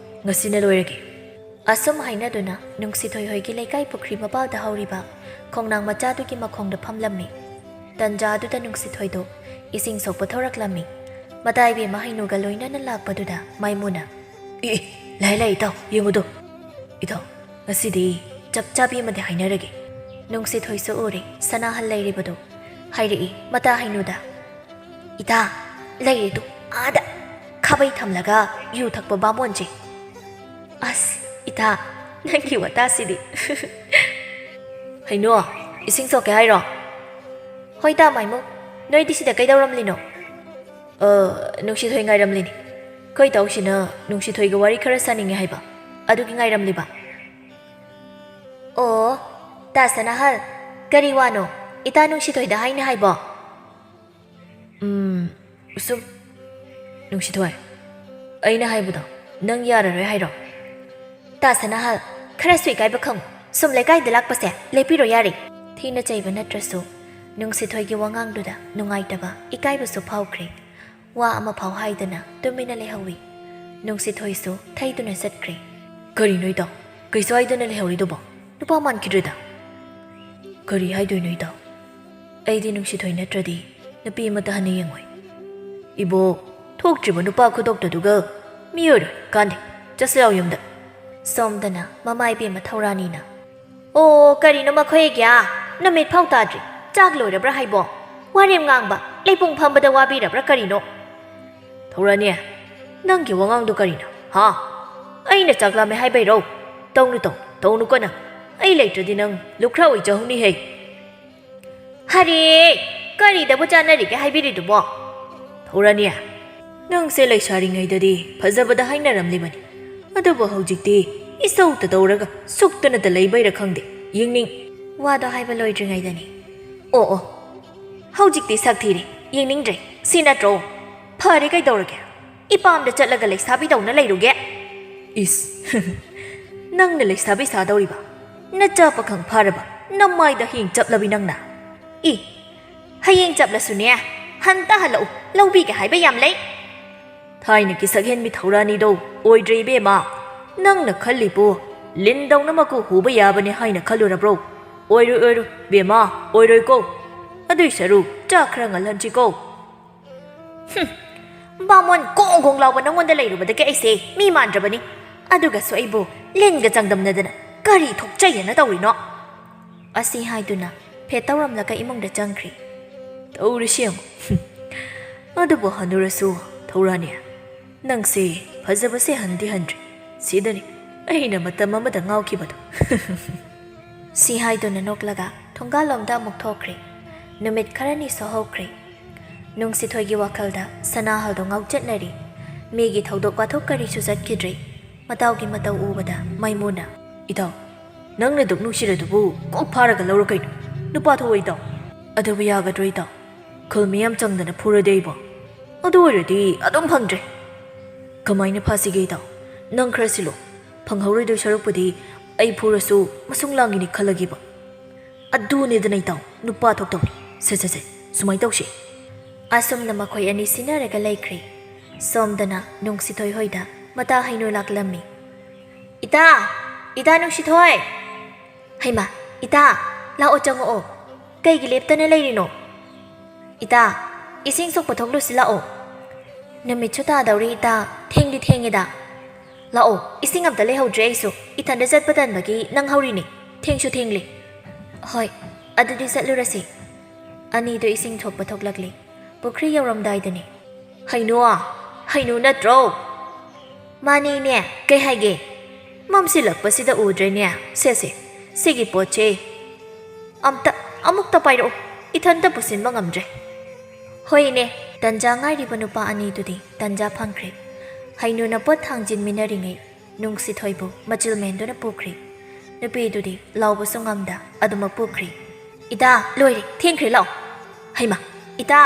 ꯉꯁꯤꯅ ꯂꯣꯏꯔꯒꯦ꯫" ꯑꯁꯨꯝ ꯍꯥꯏꯅꯗꯨꯅ ꯅꯨꯡꯁꯤꯊꯣꯏ ꯍꯣꯏꯒꯤ ꯂꯩꯀꯥꯏ ꯄꯨꯈ꯭ꯔꯤ ꯃꯄꯥꯜꯗ ꯍꯧꯔꯤꯕ ꯈꯣꯡꯅꯥꯡ ꯃꯆꯥꯗꯨꯒꯤ ꯃꯈꯣꯡꯗ ꯐꯝꯂꯝꯃꯤ꯫ ꯇꯟꯖꯥꯗꯨꯗ ꯅꯨꯡꯁꯤꯊꯣꯏꯗꯣ ꯏꯁꯤꯡ ꯁꯣꯛꯄ ꯊꯣꯔꯛꯂꯝꯃꯤ꯫ ꯃꯇꯥ ꯏꯕꯦꯝꯃ ꯍꯩꯅꯨꯒ ꯂꯣꯏꯅꯅ ꯂꯥꯛꯄꯗꯨꯗ ꯃꯥꯏꯃꯨꯅ, "ꯑꯦ, ꯑꯦ, ꯂꯥꯛꯑꯦ, ꯂꯥꯛꯑꯦ, ꯏꯇꯥꯎ, ꯌꯦꯡꯉꯨꯗꯣ꯫ ꯏꯇꯥꯎ, ꯉꯁꯤꯗꯤ ꯆꯞ ꯆꯥꯕꯤ ꯑꯃꯗꯤ ꯍꯥꯏꯅꯔꯒꯦ꯫" ꯅꯨꯡꯁꯤꯊꯣꯏꯁꯨ ꯎꯔꯦ ꯁꯅꯥꯍꯜ ꯂꯩꯔꯤꯕꯗꯨ꯫ ꯍꯥꯏꯔꯛꯏ ꯃꯇꯥ ꯍꯩꯅꯨꯗ, "ꯏꯇꯥ, ꯂꯩꯔꯦꯗꯨ ꯑꯥꯗ ꯈꯥꯕꯩ ꯊꯝꯂꯒ ꯌꯨ ꯊꯛꯄ ꯕꯥꯃꯣꯟꯁꯦ꯫" "ꯑꯁ, ꯏꯇꯥ, ꯅꯪꯒꯤ ꯋꯥꯇꯥꯁꯤꯗꯤ꯫" "ꯍꯩꯅꯨ, ꯏꯁꯤꯡ ꯁꯣꯛꯀꯦ ꯍꯥꯏꯔꯣ?" "ꯍꯣꯏ ꯇꯥ ꯃꯥꯏꯃꯨ, ꯅꯣꯏꯗꯤ ꯁꯤꯗ ꯀꯩꯗꯧꯔꯝꯂꯤꯅꯣ?" "ꯑ, ꯅꯨꯡꯁꯤꯊꯣꯏ ꯉꯥꯏꯔꯝꯂꯤꯅꯤ꯫ ꯑꯩꯈꯣꯏ ꯏꯇꯥꯎꯁꯤꯅ ꯅꯨꯡꯁꯤꯊꯣꯏꯒ ꯋꯥꯔꯤ ꯈꯔ ꯁꯥꯅꯤꯡꯉꯦ ꯍꯥꯏꯕ, ꯑꯗꯨꯒꯤ ꯉꯥꯏꯔꯝꯂꯤꯕ꯫" "ꯑꯣ, ꯇꯥ ꯁꯅꯥꯍꯜ, ꯀꯔꯤ ꯋꯥꯅꯣ ꯏꯇꯥ ꯅꯨꯡꯁꯤꯊꯣꯏꯗ ꯍꯥꯏꯅꯤ ꯍꯥꯏꯕꯣ?" "ꯎꯝ, ꯎꯁꯨꯝ, ꯅꯨꯡꯁꯤꯊꯣꯏ, ꯑꯩꯅ ꯍꯥꯏꯕꯗꯣ ꯅꯪ ꯌꯥꯔꯔꯣꯏ ꯍꯥꯏꯔꯣ?" "ꯇꯥ ꯁꯅꯥꯍꯜ, ꯈꯔꯁꯨ ꯏꯀꯥꯏꯕ ꯈꯪꯉꯨ꯫ ꯁꯨꯝ ꯂꯩꯀꯥꯏꯗ ꯂꯥꯛꯄꯁꯦ ꯂꯦꯞꯄꯤꯔꯣ ꯌꯥꯔꯦ꯫" ꯊꯤꯅ ꯆꯩꯕ ꯅꯠꯇ꯭ꯔꯁꯨ ꯅꯨꯡꯁꯤꯊꯣꯏꯒꯤ ꯋꯥꯉꯥꯡꯗꯨꯗ ꯅꯨꯡꯉꯥꯏꯇꯕ, ꯏꯀꯥꯏꯕꯁꯨ ꯐꯥꯎꯈ꯭ꯔꯦ꯫ ꯋꯥ ꯑꯃꯐꯥꯎ ꯍꯥꯏꯗꯅ ꯇꯨꯃꯤꯟꯅ ꯂꯩꯍꯧꯏ꯫ ꯅꯨꯡꯁꯤꯊꯣꯏꯁꯨ ꯊꯩꯗꯨꯅ ꯆꯠꯈ꯭ꯔꯦ꯫ "ꯀꯔꯤꯅꯣ ꯏꯇꯥꯎ, ꯀꯩꯁꯨ ꯍꯥꯏꯗꯅ ꯂꯩꯍꯧꯔꯤꯗꯨꯕꯣ? ꯅꯨꯄꯥ ꯃꯥꯟꯈꯤꯗ꯭ꯔꯦꯗ꯫" "ꯀꯔꯤ ꯍꯥꯏꯗꯣꯏꯅꯣ ꯏꯇꯥꯎ? ꯑꯩꯗꯤ ꯅꯨꯡꯁꯤꯊꯣꯏ ꯅꯠꯇ꯭ꯔꯗꯤ ꯅꯨꯄꯤ ꯑꯃꯠꯇ ꯍꯟꯅ ꯌꯦꯡꯉꯣꯏ꯫" "ꯏꯕꯣꯛ, ꯊꯣꯛꯇ꯭ꯔꯤꯕ ꯅꯨꯄꯥ ꯈꯨꯗꯣꯛꯇꯗꯨꯒ ꯃꯤ ꯑꯣꯏꯔꯣꯏ ꯀꯥꯟꯗꯦ꯫ ꯆꯠꯁꯤ ꯂꯥꯎ ꯌꯨꯝꯗ꯫" ꯁꯣꯝꯗꯅ ꯃꯃꯥ ꯏꯕꯦꯝꯃ ꯊꯧꯔꯥꯅꯤꯅ, "ꯑꯣ, ꯀꯔꯤꯅꯣ ꯃꯈꯣꯏꯒꯤ? ꯅꯨꯃꯤꯠ ꯐꯥꯎ ꯇꯥꯗ꯭ꯔꯤ, ꯆꯥꯛ ꯂꯣꯏꯔꯕ꯭ꯔꯥ ꯍꯥꯏꯕꯣ? ꯋꯥꯔꯦꯝ ꯉꯥꯡꯕ, ꯂꯩꯄꯨꯡ ꯐꯝꯕꯗ ꯋꯥꯕꯤꯔꯕ꯭ꯔꯥ ꯀꯔꯤꯅꯣ?" "ꯊꯧꯔꯥꯅꯤ, ꯅꯪꯒꯤ ꯋꯥꯉꯥꯡꯗꯣ ꯀꯔꯤꯅꯣ, ꯍꯥ?" ꯑꯩꯅ ꯆꯥꯛ ꯂꯥꯝꯃꯦ ꯍꯥꯏꯕꯩꯔꯣ? ꯇꯧꯅꯨ, ꯇꯧ, ꯇꯧꯅꯨ ꯀꯣꯟꯅ꯫ ꯑꯩ ꯂꯩꯇ꯭ꯔꯗꯤ ꯅꯪ ꯂꯨꯈ꯭ꯔꯥ ꯑꯣꯏꯖꯍꯧꯅꯤꯍꯦ꯫ ꯍꯔꯦ, ꯀꯔꯤꯗꯕꯨ ꯆꯥꯟꯅꯔꯤꯒꯦ ꯍꯥꯏꯕꯤꯔꯤꯗꯨꯕꯣ? ꯊꯧꯔꯥꯅꯤ, ꯅꯪꯁꯦ ꯂꯩꯁꯥꯔꯤꯉꯩꯗꯗꯤ ꯐꯖꯕꯗ ꯍꯥꯏꯅꯔꯝꯂꯤꯕꯅꯤ, ꯑꯗꯨꯕꯨ ꯍꯧꯖꯤꯛꯇꯤ ꯏꯁꯧꯇ ꯇꯧꯔꯒ ꯁꯨꯛꯇꯅꯇ ꯂꯩꯕꯩꯔ ꯈꯪꯗꯦ꯫ ꯌꯦꯡꯅꯤꯡ- ꯋꯥꯗꯣ ꯍꯥꯏꯕ ꯂꯣꯏꯗ꯭ꯔꯤꯉꯩꯗꯅꯤ꯫ ꯑꯣ, ꯑꯣ, ꯍꯧꯖꯤꯛꯇꯤ ꯁꯛ ꯊꯤꯔꯦ, ꯌꯦꯡꯅꯤꯡꯗ꯭ꯔꯦ, ꯁꯤ ꯅꯠꯇ꯭ꯔꯣ? ꯐꯔꯦ, ꯀꯩꯗꯧꯔꯒꯦ? ꯏꯄꯥꯝꯗ ꯆꯠꯂꯒ ꯂꯩꯁꯥꯕꯤꯗꯧꯅ ꯂꯩꯔꯨꯒꯦ? ꯏꯁ, ꯅꯪꯅ ꯂꯩꯁꯥꯕꯤ ꯁꯥꯗꯧꯔꯤꯕ? ꯅꯆꯥ ꯄꯥꯈꯪ ꯐꯥꯔꯕ ꯅꯃꯥꯏꯗ ꯍꯌꯦꯡ ꯆꯞꯂꯕꯤ ꯅꯪꯅ? ꯏ, ꯍꯌꯦꯡ ꯆꯞꯂꯁꯨꯅꯦ, ꯍꯟꯇ ꯍꯜꯂꯛꯎ, ꯂꯧꯕꯤꯒꯦ ꯍꯥꯏꯕ ꯌꯥꯝ ꯂꯩ꯫ ꯊꯥꯏꯅꯒꯤ ꯁꯛꯍꯦꯟꯕꯤ ꯊꯧꯔꯥꯅꯤꯗꯣ ꯑꯣꯏꯗ꯭ꯔꯦ ꯏꯕꯦꯝꯃ꯫ ꯅꯪꯅ ꯈꯜꯂꯤꯕꯨ ꯂꯤꯟꯗꯧꯅ ꯃꯀꯨ ꯍꯨꯕ ꯌꯥꯕꯅꯤ ꯍꯥꯏꯅ ꯈꯜꯂꯨꯔꯕ꯭ꯔꯣ? ꯑꯣꯏꯔꯣꯏ, ꯑꯣꯏꯔꯣꯏ, ꯏꯕꯦꯝꯃ, ꯑꯣꯏꯔꯣꯏꯀꯣ꯫ ꯑꯗꯨꯏ ꯁꯔꯨꯛ ꯆꯥꯛ ꯈꯔ ꯉꯜꯍꯟꯁꯤꯀꯣ꯫ ꯍꯨꯝ, ꯕꯥꯃꯣꯟ ꯒꯣꯡ ꯒꯣꯡ ꯂꯥꯎꯕ ꯅꯪꯉꯣꯟꯗ ꯂꯩꯔꯨꯕꯗꯒꯤ ꯑꯩꯁꯦ ꯃꯤ ꯃꯥꯟꯗ꯭ꯔꯕꯅꯤ꯫ ꯑꯗꯨꯒꯁꯨ ꯑꯩꯕꯨ ꯂꯤꯟꯒ ꯆꯥꯡꯗꯝꯅꯗꯅ ꯀꯔꯤ ꯊꯣꯛꯆꯩꯌꯦꯅ ꯇꯧꯔꯤꯅꯣ? ꯑꯁꯤ ꯍꯥꯏꯗꯨꯅ ꯐꯦꯠ ꯇꯧꯔꯝꯂꯒ ꯏꯃꯨꯡꯗ ꯆꯪꯈ꯭ꯔꯤ꯫ ꯇꯧꯔꯤꯁꯤ ꯌꯦꯡꯉꯨ꯫ ꯍꯨꯝ꯫ ꯑꯗꯨꯕꯨ ꯍꯅꯨꯔꯁꯨ ꯊꯧꯔꯥꯅꯤ, ꯅꯪꯁꯦ ꯐꯖꯕꯁꯦ ꯍꯟꯗꯤ ꯍꯟꯗ꯭ꯔꯤ꯫ ꯁꯤꯗꯅꯤ ꯑꯩꯅ ꯃꯇꯝ ꯑꯃꯗ ꯉꯥꯎꯈꯤꯕꯗꯣ꯫ ꯁꯤ ꯍꯥꯏꯗꯨꯅ ꯅꯣꯛꯂꯒ ꯊꯣꯡꯒꯥꯜꯂꯣꯝꯗ ꯑꯃꯨꯛ ꯊꯣꯛꯈ꯭ꯔꯦ꯫ ꯅꯨꯃꯤꯠ ꯈꯔꯅꯤꯁꯨ ꯍꯧꯈ꯭ꯔꯦ꯫ ꯅꯨꯡꯁꯤꯊꯣꯏꯒꯤ ꯋꯥꯈꯜꯗ ꯁꯅꯥꯍꯜꯗꯣ ꯉꯥꯎꯆꯠꯅꯔꯤ꯫ ꯃꯤꯒꯤ ꯊꯧꯗꯣꯛ ꯋꯥꯊꯣꯛ ꯀꯔꯤꯁꯨ ꯆꯠꯈꯤꯗ꯭ꯔꯦ꯫ ꯃꯇꯥꯎꯒꯤ ꯃꯇꯧ ꯎꯕꯗ ꯃꯥꯏꯃꯨꯅ, "ꯏꯇꯥꯎ, ꯅꯪꯅ ꯗꯨꯛ ꯅꯨꯡꯁꯤꯔꯗꯨꯕꯨ ꯀꯣꯛ ꯐꯥꯔꯒ ꯂꯧꯔꯣ ꯀꯩꯅꯣ? ꯅꯨꯄꯥ ꯊꯣꯛꯑꯣ ꯏꯇꯥꯎ꯫ ꯑꯗꯨꯕꯨ ꯌꯥꯒꯗ꯭ꯔꯣ ꯏꯇꯥꯎ? ꯈꯨꯜ ꯃꯤꯌꯥꯝ ꯆꯪꯗꯅ ꯐꯨꯔꯗꯤ ꯑꯩꯕꯣ? ꯑꯗꯨ ꯑꯣꯏꯔꯗꯤ ꯑꯗꯨꯝ ꯐꯪꯗ꯭ꯔꯦ꯫ ꯀꯃꯥꯏꯅ ꯐꯥꯁꯤꯒꯦ ꯏꯇꯥꯎ? ꯅꯪ ꯈꯔ ꯁꯤꯜꯂꯣ꯫ ꯐꯪꯍꯧꯔꯣꯏꯗꯣꯏ ꯁꯔꯨꯛꯄꯨꯗꯤ ꯑꯩ ꯐꯨꯔꯁꯨ ꯃꯁꯨꯡ ꯂꯥꯡꯒꯤꯅꯤ ꯈꯜꯂꯒꯦꯕ꯫ ꯑꯗꯨꯅꯦꯗꯅ ꯏꯇꯥꯎ, ꯅꯨꯄꯥ ꯊꯣꯛꯇꯧꯅꯤ꯫ ꯁꯦ, ꯁꯦ, ꯁꯦ, ꯁꯨꯃꯥꯏꯅ ꯇꯧꯁꯤ꯫" ꯑꯁꯨꯝꯅ ꯃꯈꯣꯏ ꯑꯅꯤ ꯁꯤꯟꯅꯔꯒ ꯂꯩꯈ꯭ꯔꯦ꯫ ꯁꯣꯝꯗꯅ ꯅꯨꯡꯁꯤꯊꯣꯏ ꯍꯣꯏꯗ ꯃꯇꯥ ꯍꯩꯅꯨ ꯂꯥꯛꯂꯝꯃꯤ꯫ "ꯏꯇꯥ! ꯏꯇꯥ ꯅꯨꯡꯁꯤꯊꯣꯏ!" "ꯍꯩꯃꯥ, ꯏꯇꯥ, ꯂꯥꯛꯑꯣ, ꯆꯪꯉꯛꯑꯣ꯫ ꯀꯩꯒꯤ ꯂꯦꯞꯇꯅ ꯂꯩꯔꯤꯅꯣ?" "ꯏꯇꯥ, ꯏꯁꯤꯡ ꯁꯣꯛꯄ ꯊꯣꯛꯂꯨꯁꯤ ꯂꯥꯛꯑꯣ꯫" "ꯅꯨꯃꯤꯠꯁꯨ ꯇꯥꯗꯧꯔꯤ ꯏꯇꯥ, ꯊꯦꯡꯗꯤ ꯊꯦꯡꯉꯦꯗ꯫" "ꯂꯥꯛꯑꯣ, ꯏꯁꯤꯡ ꯑꯝꯇ ꯂꯩꯍꯧꯗ꯭ꯔꯦ ꯑꯩꯁꯨ, ꯏꯊꯟꯗ ꯆꯠꯄ ꯇꯟꯕꯒꯤ ꯅꯪꯍꯧꯔꯤꯅꯦ꯫ ꯊꯦꯡꯁꯨ ꯊꯦꯡꯂꯦ꯫" "ꯍꯣꯏ, ꯑꯗꯨꯗꯤ ꯆꯠꯂꯨꯔꯁꯤ꯫" ꯑꯅꯤꯗꯣ ꯏꯁꯤꯡ ꯁꯣꯛꯄ ꯊꯣꯛꯂꯛꯂꯦ꯫ ꯄꯨꯈ꯭ꯔꯤ ꯌꯧꯔꯝꯗꯥꯏꯗꯅꯦ꯫ "ꯍꯩꯅꯨ, ꯍꯩꯅꯨ ꯅꯠꯇ꯭ꯔꯣ?" ꯃꯥꯅꯦ, ꯏꯅꯦ, ꯀꯩ ꯍꯥꯏꯒꯦ? ꯃꯝꯁꯤꯜꯂꯛꯄꯁꯤꯗ ꯎꯗ꯭ꯔꯦꯅꯦ꯫ ꯁꯦ, ꯁꯦ, ꯁꯤꯒꯤ ꯄꯣꯠꯁꯦ ꯑꯝꯇ, ꯑꯃꯨꯛꯇ ꯄꯥꯏꯔꯛꯎ, ꯏꯊꯟꯇ ꯄꯨꯁꯤꯟꯕ ꯉꯝꯗ꯭ꯔꯦ꯫ ꯍꯣꯏ, ꯏꯅꯦ꯫ ꯇꯟꯖꯥ ꯉꯥꯏꯔꯤꯕ ꯅꯨꯄꯥ ꯑꯅꯤꯗꯨꯗꯤ ꯇꯟꯖꯥ ꯐꯪꯈ꯭ꯔꯦ꯫ ꯍꯩꯅꯨꯅ ꯄꯣꯠ ꯊꯥꯡꯖꯤꯟꯃꯤꯟꯅꯔꯤꯉꯩ ꯅꯨꯡꯁꯤꯊꯣꯏꯕꯨ ꯃꯆꯤꯜ ꯃꯦꯟꯗꯨꯅ ꯄꯨꯈ꯭ꯔꯦ꯫ ꯅꯨꯄꯤꯗꯨꯗꯤ ꯂꯥꯎꯕꯁꯨ ꯉꯝꯗ ꯑꯗꯨꯃꯛ ꯄꯨꯈ꯭ꯔꯦ꯫ "ꯏꯇꯥ, ꯂꯣꯏꯔꯦ, ꯊꯦꯡꯈ꯭ꯔꯦ, ꯂꯥꯛꯑꯣ꯫" "ꯍꯩꯃꯥ, ꯏꯇꯥ,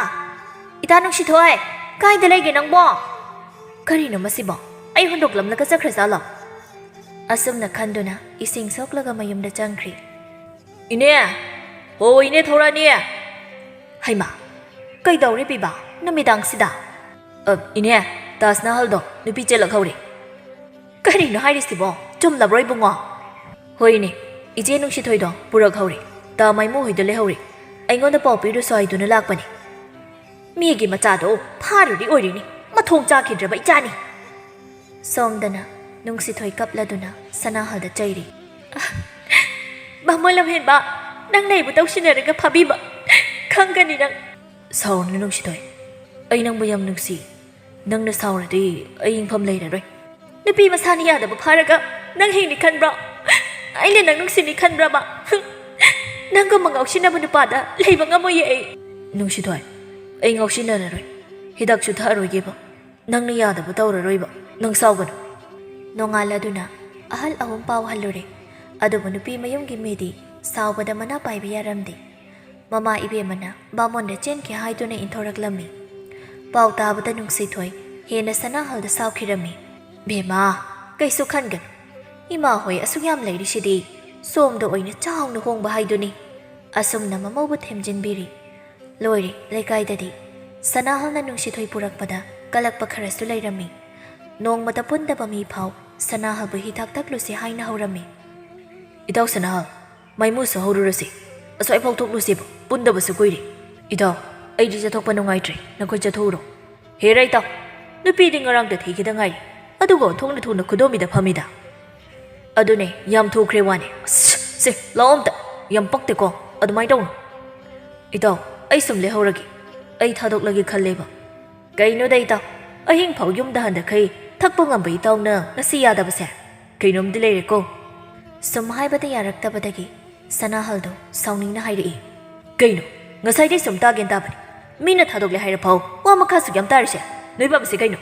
ꯏꯇꯥ ꯅꯨꯡꯁꯤꯊꯣꯏ, ꯀꯥꯏꯗ ꯂꯩꯒꯦ ꯅꯪꯕꯣ? ꯀꯔꯤꯅꯣ ꯃꯁꯤꯕꯣ? ꯑꯩ ꯍꯨꯟꯗꯣꯛꯂꯝꯂꯒ ꯆꯠꯈ꯭ꯔꯖꯥꯠꯂꯣ?" ꯑꯁꯨꯝꯅ ꯈꯟꯗꯨꯅ ꯏꯁꯤꯡ ꯁꯣꯛꯂꯒ ꯃꯌꯨꯝꯗ ꯆꯪꯈ꯭ꯔꯦ꯫ "ꯏꯅꯦ! ꯍꯣ, ꯏꯅꯦ ꯊꯧꯔꯥꯅꯤ!" "ꯍꯩꯃꯥ, ꯀꯩꯗꯧꯔꯦ ꯄꯤꯕ ꯅꯨꯃꯤꯗꯥꯡꯁꯤꯗ?" "ꯑ, ꯏꯅꯦ, ꯇꯥꯖ ꯅꯍꯜꯗꯣ ꯅꯨꯄꯤ ꯆꯦꯜꯂꯛꯍꯧꯔꯦ꯫" "ꯀꯔꯤꯅꯣ ꯍꯥꯏꯔꯤꯁꯤꯕꯣ? ꯆꯨꯝꯂꯕ꯭ꯔꯣ ꯏꯕꯨꯡꯉꯣ?" "ꯍꯣꯏꯅꯦ, ꯏꯆꯦ ꯅꯨꯡꯁꯤꯊꯣꯏꯗꯣ ꯄꯨꯔꯛꯍꯧꯔꯦ꯫ ꯇꯥ ꯃꯥꯏꯃꯨ ꯍꯣꯏꯗ ꯂꯩꯍꯧꯔꯦ꯫ ꯑꯩꯉꯣꯟꯗ ꯄꯥꯎ ꯄꯤꯔꯨꯁꯣ ꯍꯥꯏꯗꯨꯅ ꯂꯥꯛꯄꯅꯦ꯫" "ꯃꯤꯒꯤ ꯃꯆꯥꯗꯣ ꯐꯥꯔꯨꯔꯤ ꯑꯣꯏꯔꯤꯅꯤ, ꯃꯊꯣꯡ ꯆꯥꯈꯤꯗ꯭ꯔꯕ ꯏꯆꯥꯅꯤ꯫" ꯁꯣꯝꯗꯅ ꯅꯨꯡꯁꯤꯊꯣꯏ ꯀꯞꯂꯗꯨꯅ ꯁꯅꯥꯍꯜꯗ ꯆꯩꯔꯤ꯫ "ꯕꯥꯃꯣꯟ ꯂꯝꯍꯦꯟꯕ, ꯅꯪ ꯅꯩꯕꯨ ꯇꯧꯁꯤꯟꯅꯔꯒ ꯐꯥꯕꯤꯕ ꯈꯪꯒꯅꯤ ꯅꯪ꯫" "ꯁꯥꯎꯔꯅꯨ ꯅꯨꯡꯁꯤꯊꯣꯏ, ꯑꯩ ꯅꯪꯕꯨ ꯌꯥꯝ ꯅꯨꯡꯁꯤ꯫ ꯅꯪꯅ ꯁꯥꯎꯔꯗꯤ ꯑꯩ ꯌꯦꯡꯐꯝ ꯂꯩꯔꯔꯣꯏ꯫" "ꯅꯨꯄꯤ ꯃꯁꯥꯅ ꯌꯥꯗꯕ ꯐꯥꯔꯒ ꯅꯪ ꯍꯤꯡꯅꯤ ꯈꯟꯕ꯭ꯔꯣ? ꯑꯩꯅ ꯅꯪ ꯅꯨꯡꯁꯤꯅꯤ ꯈꯟꯕ꯭ꯔꯕ? ꯅꯪꯒꯨꯝꯕ ꯉꯥꯎꯁꯤꯟꯅꯕ ꯅꯨꯄꯥꯗ ꯂꯩꯕ ꯉꯝꯃꯣꯏꯌꯦ ꯑꯩ꯫" "ꯅꯨꯡꯁꯤꯊꯣꯏ, ꯑꯩ ꯉꯥꯎꯁꯤꯟꯅꯔꯔꯣꯏ, ꯍꯤꯗꯥꯛꯁꯨ ꯊꯛꯑꯔꯣꯏꯒꯦꯕ꯫ ꯅꯪꯅ ꯌꯥꯗꯕ ꯇꯧꯔꯔꯣꯏꯕ, ꯅꯪ ꯁꯥꯎꯒꯅꯨ꯫" ꯅꯣꯡꯉꯥꯜꯂꯗꯨꯅ ꯑꯍꯜ ꯑꯍꯨꯝ ꯄꯥꯎ ꯍꯜꯂꯨꯔꯦ꯫ ꯑꯗꯨꯕꯨ ꯅꯨꯄꯤ ꯃꯌꯨꯝꯒꯤ ꯃꯤꯗꯤ ꯁꯥꯎꯕꯗ ꯃꯅꯥ ꯄꯥꯏꯕ ꯌꯥꯔꯝꯗꯦ꯫ ꯃꯃꯥ ꯏꯕꯦꯝꯃꯅ ꯕꯥꯃꯣꯟꯗ ꯆꯦꯟꯈꯤ ꯍꯥꯏꯗꯨꯅ ꯏꯟꯊꯣꯔꯛꯂꯝꯃꯤ꯫ ꯄꯥꯎ ꯇꯥꯕꯗ ꯅꯨꯡꯁꯤꯊꯣꯏ ꯍꯦꯟꯅ ꯁꯅꯥꯍꯜꯗ ꯁꯥꯎꯈꯤꯔꯝꯃꯤ꯫ "ꯕꯦꯝꯃ, ꯀꯩꯁꯨ ꯈꯟꯒꯅꯨ꯫ ꯏꯃꯥ ꯍꯣꯏ ꯑꯁꯨꯛ ꯌꯥꯝ ꯂꯩꯔꯤꯁꯤꯗꯤ ꯁꯣꯝꯗ ꯑꯣꯏꯅ ꯆꯥꯎꯅ ꯍꯣꯡꯕ ꯍꯥꯏꯗꯨꯅꯤ꯫" ꯑꯁꯨꯝꯅ ꯃꯃꯧꯕꯨ ꯊꯦꯝꯖꯤꯟꯕꯤꯔꯤ꯫ ꯂꯣꯏꯔꯦ, ꯂꯩꯀꯥꯏꯗꯗꯤ ꯁꯅꯥꯍꯜꯅ ꯅꯨꯡꯁꯤꯊꯣꯏ ꯄꯨꯔꯛꯄꯗ ꯀꯂꯛꯄ ꯈꯔꯁꯨ ꯂꯩꯔꯝꯃꯤ꯫ ꯅꯣꯡꯃꯇ ꯄꯨꯟꯗꯕ ꯃꯤ ꯐꯥꯎ ꯁꯅꯥꯍꯜꯕꯨ ꯍꯤꯗꯥꯛ ꯊꯛꯂꯨꯁꯤ ꯍꯥꯏꯅ ꯍꯧꯔꯝꯃꯤ꯫ "ꯏꯇꯥꯎ ꯁꯅꯥꯍꯜ, ꯃꯩꯃꯨꯁꯨ ꯍꯧꯔꯨꯔꯁꯤ꯫ ꯑꯁ꯭ꯋꯥꯏꯐꯥꯎ ꯊꯣꯛꯂꯨꯁꯤꯕ, ꯄꯨꯟꯗꯕꯁꯨ ꯀꯨꯏꯔꯦ꯫" "ꯏꯇꯥꯎ, ꯑꯩꯗꯤ ꯆꯠꯊꯣꯛꯄ ꯅꯨꯡꯉꯥꯏꯇ꯭ꯔꯦ, ꯅꯈꯣꯏ ꯆꯠꯊꯣꯛꯎꯔꯣ꯫" "ꯍꯦꯔꯥ ꯏꯇꯥꯎ, ꯅꯨꯄꯤꯗꯤ ꯉꯔꯥꯡꯇ ꯊꯤꯈꯤꯗ ꯉꯥꯏꯔꯤ, ꯑꯗꯨꯒ ꯑꯣꯟꯊꯣꯛꯅ ꯊꯨꯅ ꯈꯨꯗꯣꯝꯕꯤꯗ ꯐꯝꯃꯤꯗ꯫" "ꯑꯗꯨꯅꯦ, ꯌꯥꯝ ꯊꯨꯈ꯭ꯔꯦ ꯋꯥꯅꯦ꯫ ꯑꯁ, ꯁꯦ, ꯂꯥꯛꯑꯣ ꯑꯝꯇ꯫ ꯌꯥꯝ ꯄꯛꯇꯦꯀꯣ, ꯑꯗꯨꯃꯥꯏꯅ ꯇꯧꯅꯨ꯫" "ꯏꯇꯥꯎ, ꯑꯩ ꯁꯨꯝ ꯂꯩꯍꯧꯔꯒꯦ꯫ ꯑꯩ ꯊꯥꯗꯣꯛꯂꯒꯦ ꯈꯜꯂꯦꯕ꯫" "ꯀꯩꯅꯣꯗ ꯏꯇꯥꯎ, ꯑꯍꯤꯡ ꯐꯥꯎ ꯌꯨꯝꯗ ꯍꯟꯗꯈꯩ ꯊꯛꯄ ꯉꯝꯕ ꯏꯇꯥꯎꯅ ꯉꯁꯤ ꯌꯥꯗꯕꯁꯦ ꯀꯩꯅꯣꯝꯗꯤ ꯂꯩꯔꯦꯀꯣ꯫ ꯁꯨꯝ ꯍꯥꯏꯕꯗ ꯌꯥꯔꯛꯇꯕꯗꯒꯤ ꯁꯅꯥꯍꯜꯗꯣ ꯁꯥꯎꯅꯤꯡꯅ ꯍꯥꯏꯔꯛꯏ꯫ ꯀꯩꯅꯣ? ꯉꯁꯥꯏꯗꯩ ꯁꯨꯝ ꯇꯥꯒꯦꯅ ꯇꯥꯕꯅꯤ꯫ ꯃꯤꯅ ꯊꯥꯗꯣꯛꯂꯦ ꯍꯥꯏꯔ ꯐꯥꯎ ꯋꯥ ꯃꯈꯥ ꯁꯨꯛ ꯌꯥꯝ ꯇꯥꯔꯤꯁꯦ ꯅꯣꯏ ꯕꯥꯕꯁꯦ ꯀꯩꯅꯣ?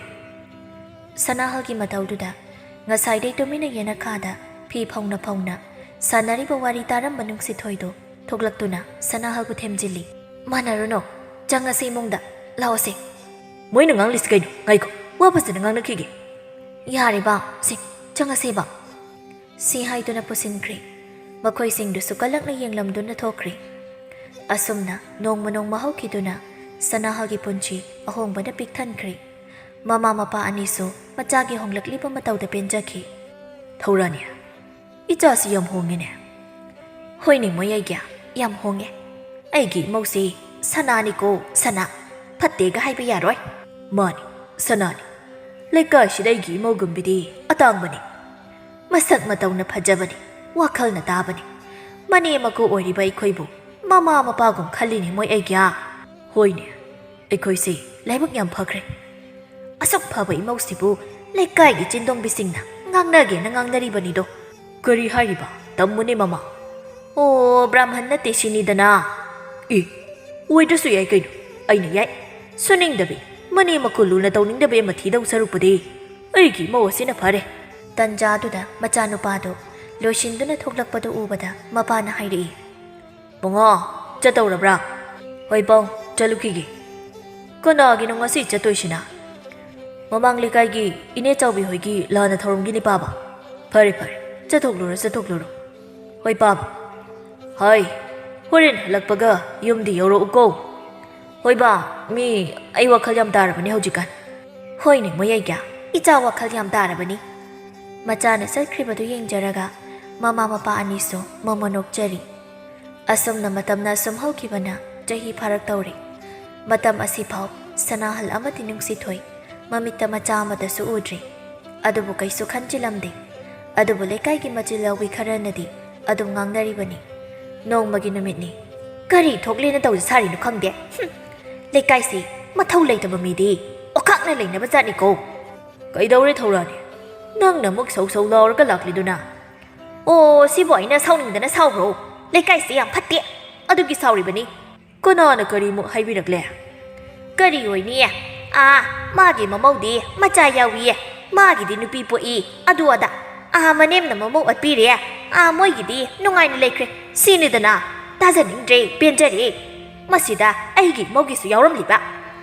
ꯁꯅꯥꯍꯜꯒꯤ ꯃꯇꯧꯗꯨꯗ ꯉꯁꯥꯏꯗꯩ ꯇꯨꯃꯤꯟꯅ ꯌꯦꯅꯈꯥꯗ ꯐꯤ ꯐꯧꯅ ꯐꯧꯅ ꯁꯥꯟꯅꯔꯤꯕ ꯋꯥꯔꯤ ꯇꯥꯔꯝꯕ ꯅꯨꯡꯁꯤꯊꯣꯏꯗꯣ ꯊꯣꯛꯂꯛꯇꯨꯅ ꯁꯅꯥꯍꯜꯕꯨ ꯊꯦꯝꯖꯤꯜꯂꯤ꯫ "ꯃꯥꯟꯅꯔꯨꯅꯣ, ꯆꯪꯉꯁꯤ ꯏꯃꯨꯡꯗ, ꯂꯥꯛꯑꯣꯁꯦ꯫" "ꯃꯣꯏꯅ ꯉꯥꯡꯂꯤꯁꯤ ꯀꯩꯅꯣ? ꯉꯥꯏꯈꯣ, ꯋꯥ ꯐꯖꯅ ꯉꯥꯡꯅꯈꯤꯒꯦ꯫" "ꯌꯥꯔꯦ ꯕꯥ, ꯁꯦ, ꯆꯪꯉꯁꯦ ꯕꯥ꯫" ꯁꯤ ꯍꯥꯏꯗꯨꯅ ꯄꯨꯁꯤꯟꯈ꯭ꯔꯦ꯫ ꯃꯈꯣꯏꯁꯤꯡꯗꯨꯁꯨ ꯀꯜꯂꯛꯅ ꯌꯦꯡꯂꯝꯗꯨꯅ ꯊꯣꯛꯈ꯭ꯔꯦ꯫ ꯑꯁꯨꯝꯅ ꯅꯣꯡꯃ ꯅꯣꯡꯃ ꯍꯧꯈꯤꯗꯨꯅ ꯁꯅꯥꯍꯜꯒꯤ ꯄꯨꯟꯁꯤ ꯑꯍꯣꯡꯕꯅ ꯄꯤꯛ ꯊꯟꯈ꯭ꯔꯦ꯫ ꯃꯃꯥ ꯃꯄꯥ ꯑꯅꯤꯁꯨ ꯃꯆꯥꯒꯤ ꯍꯣꯡꯂꯛꯂꯤꯕ ꯃꯇꯧꯗ ꯄꯦꯟꯖꯈꯤ꯫ "ꯊꯧꯔꯥꯅꯤ, ꯏꯆꯥꯁꯤ ꯌꯥꯝ ꯍꯣꯡꯉꯤꯅꯦ꯫" "ꯍꯣꯏꯅꯦ ꯃꯣꯏ ꯑꯩꯒꯤ, ꯌꯥꯝ ꯍꯣꯡꯉꯦ꯫ ꯑꯩꯒꯤ ꯏꯃꯧꯁꯤ ꯁꯅꯥꯅꯤꯀꯣ, ꯁꯅꯥ꯫ ꯐꯠꯇꯦꯒ ꯍꯥꯏꯕ ꯌꯥꯔꯣꯏ꯫" "ꯃꯥꯅꯤ, ꯁꯅꯥꯅꯤ꯫ ꯂꯩꯀꯥꯏꯁꯤꯗ ꯑꯩꯒꯤ ꯏꯃꯧꯒꯨꯝꯕꯤꯗꯤ ꯑꯇꯥꯡꯕꯅꯤ꯫ ꯃꯁꯛ ꯃꯇꯧꯅ ꯐꯖꯕꯅꯤ, ꯋꯥꯈꯜꯅ ꯇꯥꯕꯅꯤ꯫ ꯃꯅꯦꯝ ꯃꯀꯨ ꯑꯣꯏꯔꯤꯕ ꯑꯩꯈꯣꯏꯕꯨ ꯃꯃꯥ ꯃꯄꯥꯒꯨꯝ ꯈꯜꯂꯤꯅꯦ ꯃꯣꯏ ꯑꯩꯒꯤ꯫" "ꯍꯣꯏꯅꯦ, ꯑꯩꯈꯣꯏꯁꯦ ꯂꯥꯏꯕꯛ ꯌꯥꯝ ꯐꯈ꯭ꯔꯦ꯫ ꯑꯁꯨꯛ ꯐꯕ ꯏꯃꯧꯁꯤꯕꯨ ꯂꯩꯀꯥꯏꯒꯤ ꯆꯤꯟꯗꯣꯡꯕꯤꯁꯤꯡꯅ ꯉꯥꯡꯅꯒꯦꯅ ꯉꯥꯡꯅꯔꯤꯕꯅꯤꯗꯣ꯫" "ꯀꯔꯤ ꯍꯥꯏꯔꯤꯕ? ꯇꯝꯃꯨꯅꯦ ꯃꯃꯥ꯫" "ꯑꯣ, ꯕ꯭ꯔꯥꯍꯃꯟ ꯅꯠꯇꯦ ꯁꯤꯅꯤꯗꯅ꯫" "ꯑꯦ, ꯑꯣꯏꯗ꯭ꯔꯁꯨ ꯌꯥꯏ ꯀꯩꯅꯣ, ꯑꯩꯅ ꯌꯥꯏ꯫ ꯁꯨꯅꯤꯡꯗꯕꯤ, ꯃꯅꯦꯝ ꯃꯀꯨ ꯂꯨꯅ ꯇꯧꯅꯤꯡꯗꯕꯤ ꯑꯃ ꯊꯤꯗꯧ ꯁꯔꯨꯛꯄꯨꯗꯤ ꯑꯩꯒꯤ ꯏꯃꯧ ꯑꯁꯤꯅ ꯐꯔꯦ꯫" ꯇꯟꯖꯥꯗꯨꯗ ꯃꯆꯥꯅꯨꯄꯥꯗꯨ ꯂꯣꯏꯁꯤꯟꯗꯨꯅ ꯊꯣꯛꯂꯛꯄꯗꯨ ꯎꯕꯗ ꯃꯄꯥꯅ ꯍꯥꯏꯔꯛꯏ꯫ "ꯕꯨꯡꯉꯣ, ꯆꯠꯇꯧꯔꯕ꯭ꯔꯥ?" "ꯍꯣꯏ ꯄꯥꯎ, ꯆꯠꯂꯨꯈꯤꯒꯦ꯫" "ꯀꯅꯥꯒꯤꯅꯣ ꯉꯁꯤ ꯆꯠꯇꯣꯏꯁꯤꯅ?" "ꯃꯃꯥꯡ ꯂꯩꯀꯥꯏꯒꯤ ꯏꯅꯦ ꯆꯥꯎꯕꯤ ꯍꯣꯏꯒꯤ ꯂꯥꯟꯅ ꯊꯧꯔꯝꯒꯤꯅꯤ ꯄꯥꯕ꯫" "ꯐꯔꯦ ꯐꯔꯦ, ꯆꯠꯊꯣꯛꯂꯨꯔꯣ, ꯆꯠꯊꯣꯛꯂꯨꯔꯣ꯫" "ꯍꯣꯏ ꯄꯥꯕ꯫" "ꯍꯣꯏ, ꯍꯣꯔꯦꯟ ꯍꯜꯂꯛꯄꯒ ꯌꯨꯝꯗꯤ ꯌꯧꯔꯛꯎꯀꯣ꯫" "ꯍꯣꯏ ꯕꯥ, ꯃꯤ ꯑꯩ ꯋꯥꯈꯜ ꯌꯥꯝ ꯇꯥꯔꯕꯅꯦ ꯍꯧꯖꯤꯛꯀꯥꯟ꯫" "ꯍꯣꯏꯅꯦ ꯃꯣꯏ ꯑꯩꯒꯤ, ꯏꯆꯥ ꯋꯥꯈꯜ ꯌꯥꯝ ꯇꯥꯔꯕꯅꯤ꯫" ꯃꯆꯥꯅ ꯆꯠꯈ꯭ꯔꯤꯕꯗꯨ ꯌꯦꯡꯖꯔꯒ ꯃꯃꯥ ꯃꯄꯥ ꯑꯅꯤꯁꯨ ꯃꯃꯣꯟ ꯅꯣꯛꯆꯔꯤ꯫ ꯑꯁꯨꯝꯅ ꯃꯇꯝꯅ ꯑꯁꯨꯝ ꯍꯧꯈꯤꯕꯅ ꯆꯍꯤ ꯐꯥꯔꯛ ꯇꯧꯔꯦ꯫ ꯃꯇꯝ ꯑꯁꯤꯐꯥꯎ ꯁꯅꯥꯍꯜ ꯑꯃꯗꯤ ꯅꯨꯡꯁꯤꯊꯣꯏ ꯃꯃꯤꯠꯇ ꯃꯆꯥ ꯑꯃꯠꯇꯁꯨ ꯎꯗ꯭ꯔꯤ꯫ ꯑꯗꯨꯕꯨ ꯀꯩꯁꯨ ꯈꯟꯖꯤꯜꯂꯝꯗꯦ꯫ ꯑꯗꯨꯕꯨ ꯂꯩꯀꯥꯏꯒꯤ ꯃꯆꯤꯜ ꯂꯧꯕꯤ ꯈꯔꯅꯗꯤ ꯑꯗꯨꯝ ꯉꯥꯡꯅꯔꯤꯕꯅꯤ꯫ ꯅꯣꯡꯃꯒꯤ ꯅꯨꯃꯤꯠꯅꯤ꯫ "ꯀꯔꯤ ꯊꯣꯛꯂꯦꯅ ꯇꯧꯖ ꯁꯥꯔꯤꯅꯣ ꯈꯪꯗꯦ꯫ ꯍꯨꯝ, ꯂꯩꯀꯥꯏꯁꯤ ꯃꯊꯧ ꯂꯩꯇꯕ ꯃꯤꯗꯤ ꯑꯣꯈꯥꯛꯅ ꯂꯩꯅꯕ ꯖꯥꯠꯅꯤꯀꯣ꯫" "ꯀꯩꯗꯧꯔꯦ ꯊꯧꯔꯥꯅꯤ? ꯅꯪꯅ ꯑꯃꯨꯛ ꯁꯧ ꯁꯧ ꯂꯥꯎꯔꯒ ꯂꯥꯛꯂꯤꯗꯨꯅ?" "ꯑꯣ, ꯁꯤꯕꯨ ꯑꯩꯅ ꯁꯥꯎꯅꯤꯡꯗꯅ ꯁꯥꯎꯕ꯭ꯔꯣ? ꯂꯩꯀꯥꯏꯁꯦ ꯌꯥꯝ ꯐꯠꯇꯦ, ꯑꯗꯨꯒꯤ ꯁꯥꯎꯔꯤꯕꯅꯤ꯫ ꯀꯅꯥꯅ ꯀꯔꯤꯃꯨꯛ ꯍꯥꯏꯕꯤꯔꯛꯂꯦ?" "ꯀꯔꯤ ꯑꯣꯏꯅꯤ? ꯑꯥ, ꯃꯥꯒꯤ ꯃꯃꯧꯗꯤ ꯃꯆꯥ ꯌꯥꯎꯏ, ꯃꯥꯒꯤꯗꯤ ꯅꯨꯄꯤ ꯄꯣꯛꯏ, ꯑꯗꯨ ꯑꯗꯥ꯫ ꯑꯥ, ꯃꯅꯦꯝꯅ ꯃꯃꯧ ꯑꯣꯠꯄꯤꯔꯦ, ꯑꯥ, ꯃꯣꯏꯒꯤꯗꯤ ꯅꯨꯡꯉꯥꯏꯅ ꯂꯩꯈ꯭ꯔꯦ, ꯁꯤꯅꯤꯗꯅ꯫ ꯇꯥꯖꯅꯤꯡꯗ꯭ꯔꯦ, ꯄꯦꯟꯖꯔꯦ꯫ ꯃꯁꯤꯗ ꯑꯩꯒꯤ ꯏꯃꯧꯒꯤꯁꯨ ꯌꯥꯎꯔꯝꯂꯤꯕ,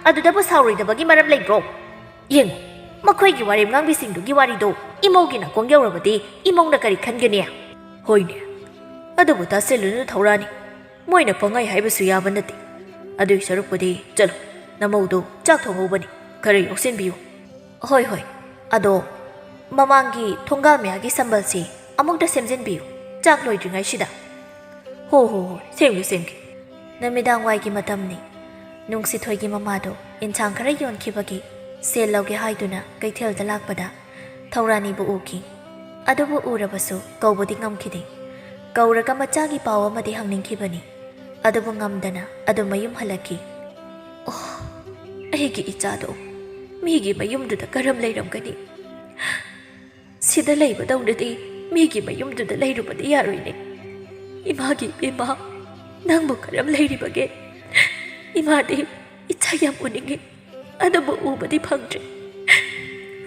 ꯑꯗꯨꯗꯕꯨ ꯁꯥꯎꯔꯣꯏꯗꯕꯒꯤ ꯃꯔꯝ ꯂꯩꯕ꯭ꯔꯣ? ꯌꯦꯡꯉꯨ, ꯃꯈꯣꯏꯒꯤ ꯋꯥꯔꯦꯝ ꯉꯥꯡꯕꯤꯁꯤꯡꯗꯨꯒꯤ ꯋꯥꯔꯤꯗꯣ ꯏꯃꯧꯒꯤ ꯅꯥꯀꯣꯡ ꯌꯧꯔꯕꯗꯤ ꯏꯃꯧꯅ ꯀꯔꯤ ꯈꯟꯒꯅꯤ?" "ꯍꯣꯏꯅꯦ, ꯑꯗꯨꯕꯨ ꯇꯥꯁꯤꯜꯂꯨꯅꯨ ꯊꯧꯔꯥꯅꯤ, ꯃꯣꯏꯅ ꯄꯪꯍꯥꯏ ꯍꯥꯏꯕꯁꯨ ꯌꯥꯕ ꯅꯠꯇꯦ꯫ ꯑꯗꯨꯏ ꯁꯔꯨꯛꯄꯨꯗꯤ ꯆꯠꯂꯣ, ꯅꯃꯧꯗꯣ ꯆꯥꯛ ꯊꯣꯡꯍꯧꯕꯅꯤ, ꯈꯔ ꯌꯣꯛꯁꯤꯟꯕꯤꯌꯨ꯫" "ꯍꯣꯏ, ꯍꯣꯏ, ꯑꯗꯣ ꯃꯃꯥꯡꯒꯤ ꯊꯣꯡꯒꯥꯜ ꯃꯌꯥꯒꯤ ꯁꯝꯕꯜꯁꯤ ꯑꯃꯨꯛꯇ ꯁꯦꯝꯖꯤꯟꯕꯤꯌꯨ, ꯆꯥꯛ ꯂꯣꯏꯗ꯭ꯔꯤꯉꯩꯁꯤꯗ꯫" "ꯍꯣ, ꯍꯣ, ꯍꯣ, ꯁꯦꯝꯒꯦ, ꯁꯦꯝꯒꯦ꯫" ꯅꯨꯃꯤꯗꯥꯡ ꯋꯥꯏꯒꯤ ꯃꯇꯝꯅꯤ꯫ ꯅꯨꯡꯁꯤꯊꯣꯏꯒꯤ ꯃꯃꯥꯗꯣ ꯏꯟꯁꯥꯡ ꯈꯔ ꯌꯣꯟꯈꯤꯕꯒꯤ ꯁꯦꯜ ꯂꯧꯒꯦ ꯍꯥꯏꯗꯨꯅ ꯀꯩꯊꯦꯜꯗ ꯂꯥꯛꯄꯗ ꯊꯧꯔꯥꯅꯤꯕꯨ ꯎꯈꯤ꯫ ꯑꯗꯨꯕꯨ ꯎꯔꯕꯁꯨ ꯀꯧꯕꯗꯤ ꯉꯝꯈꯤꯗꯦ꯫ ꯀꯧꯔꯒ ꯃꯆꯥꯒꯤ ꯄꯥꯎ ꯑꯃꯗꯤ ꯍꯪꯅꯤꯡꯈꯤꯕꯅꯤ꯫ ꯑꯗꯨꯕꯨ ꯉꯝꯗꯅ ꯑꯗꯨꯝ ꯃꯌꯨꯝ ꯍꯜꯂꯛꯈꯤ꯫ "ꯑꯣ, ꯑꯩꯒꯤ ꯏꯆꯥꯗꯣ ꯃꯤꯒꯤ ꯃꯌꯨꯝꯗꯨꯗ ꯀꯔꯝ ꯂꯩꯔꯝꯒꯅꯤ? ꯁꯤꯗ ꯂꯩꯕꯗꯧꯅꯗꯤ ꯃꯤꯒꯤ ꯃꯌꯨꯝꯗꯨꯗ ꯂꯩꯔꯨꯕꯗꯤ ꯌꯥꯔꯣꯏꯅꯦ꯫ ꯏꯃꯥꯒꯤ ꯏꯃꯥ, ꯅꯪꯕꯨ ꯀꯔꯝ ꯂꯩꯔꯤꯕꯒꯦ? ꯏꯃꯥꯗꯤ ꯏꯆꯥ ꯌꯥꯝ ꯎꯅꯤꯡꯉꯤ, ꯑꯗꯨꯕꯨ ꯎꯕꯗꯤ ꯐꯪꯗ꯭ꯔꯦ꯫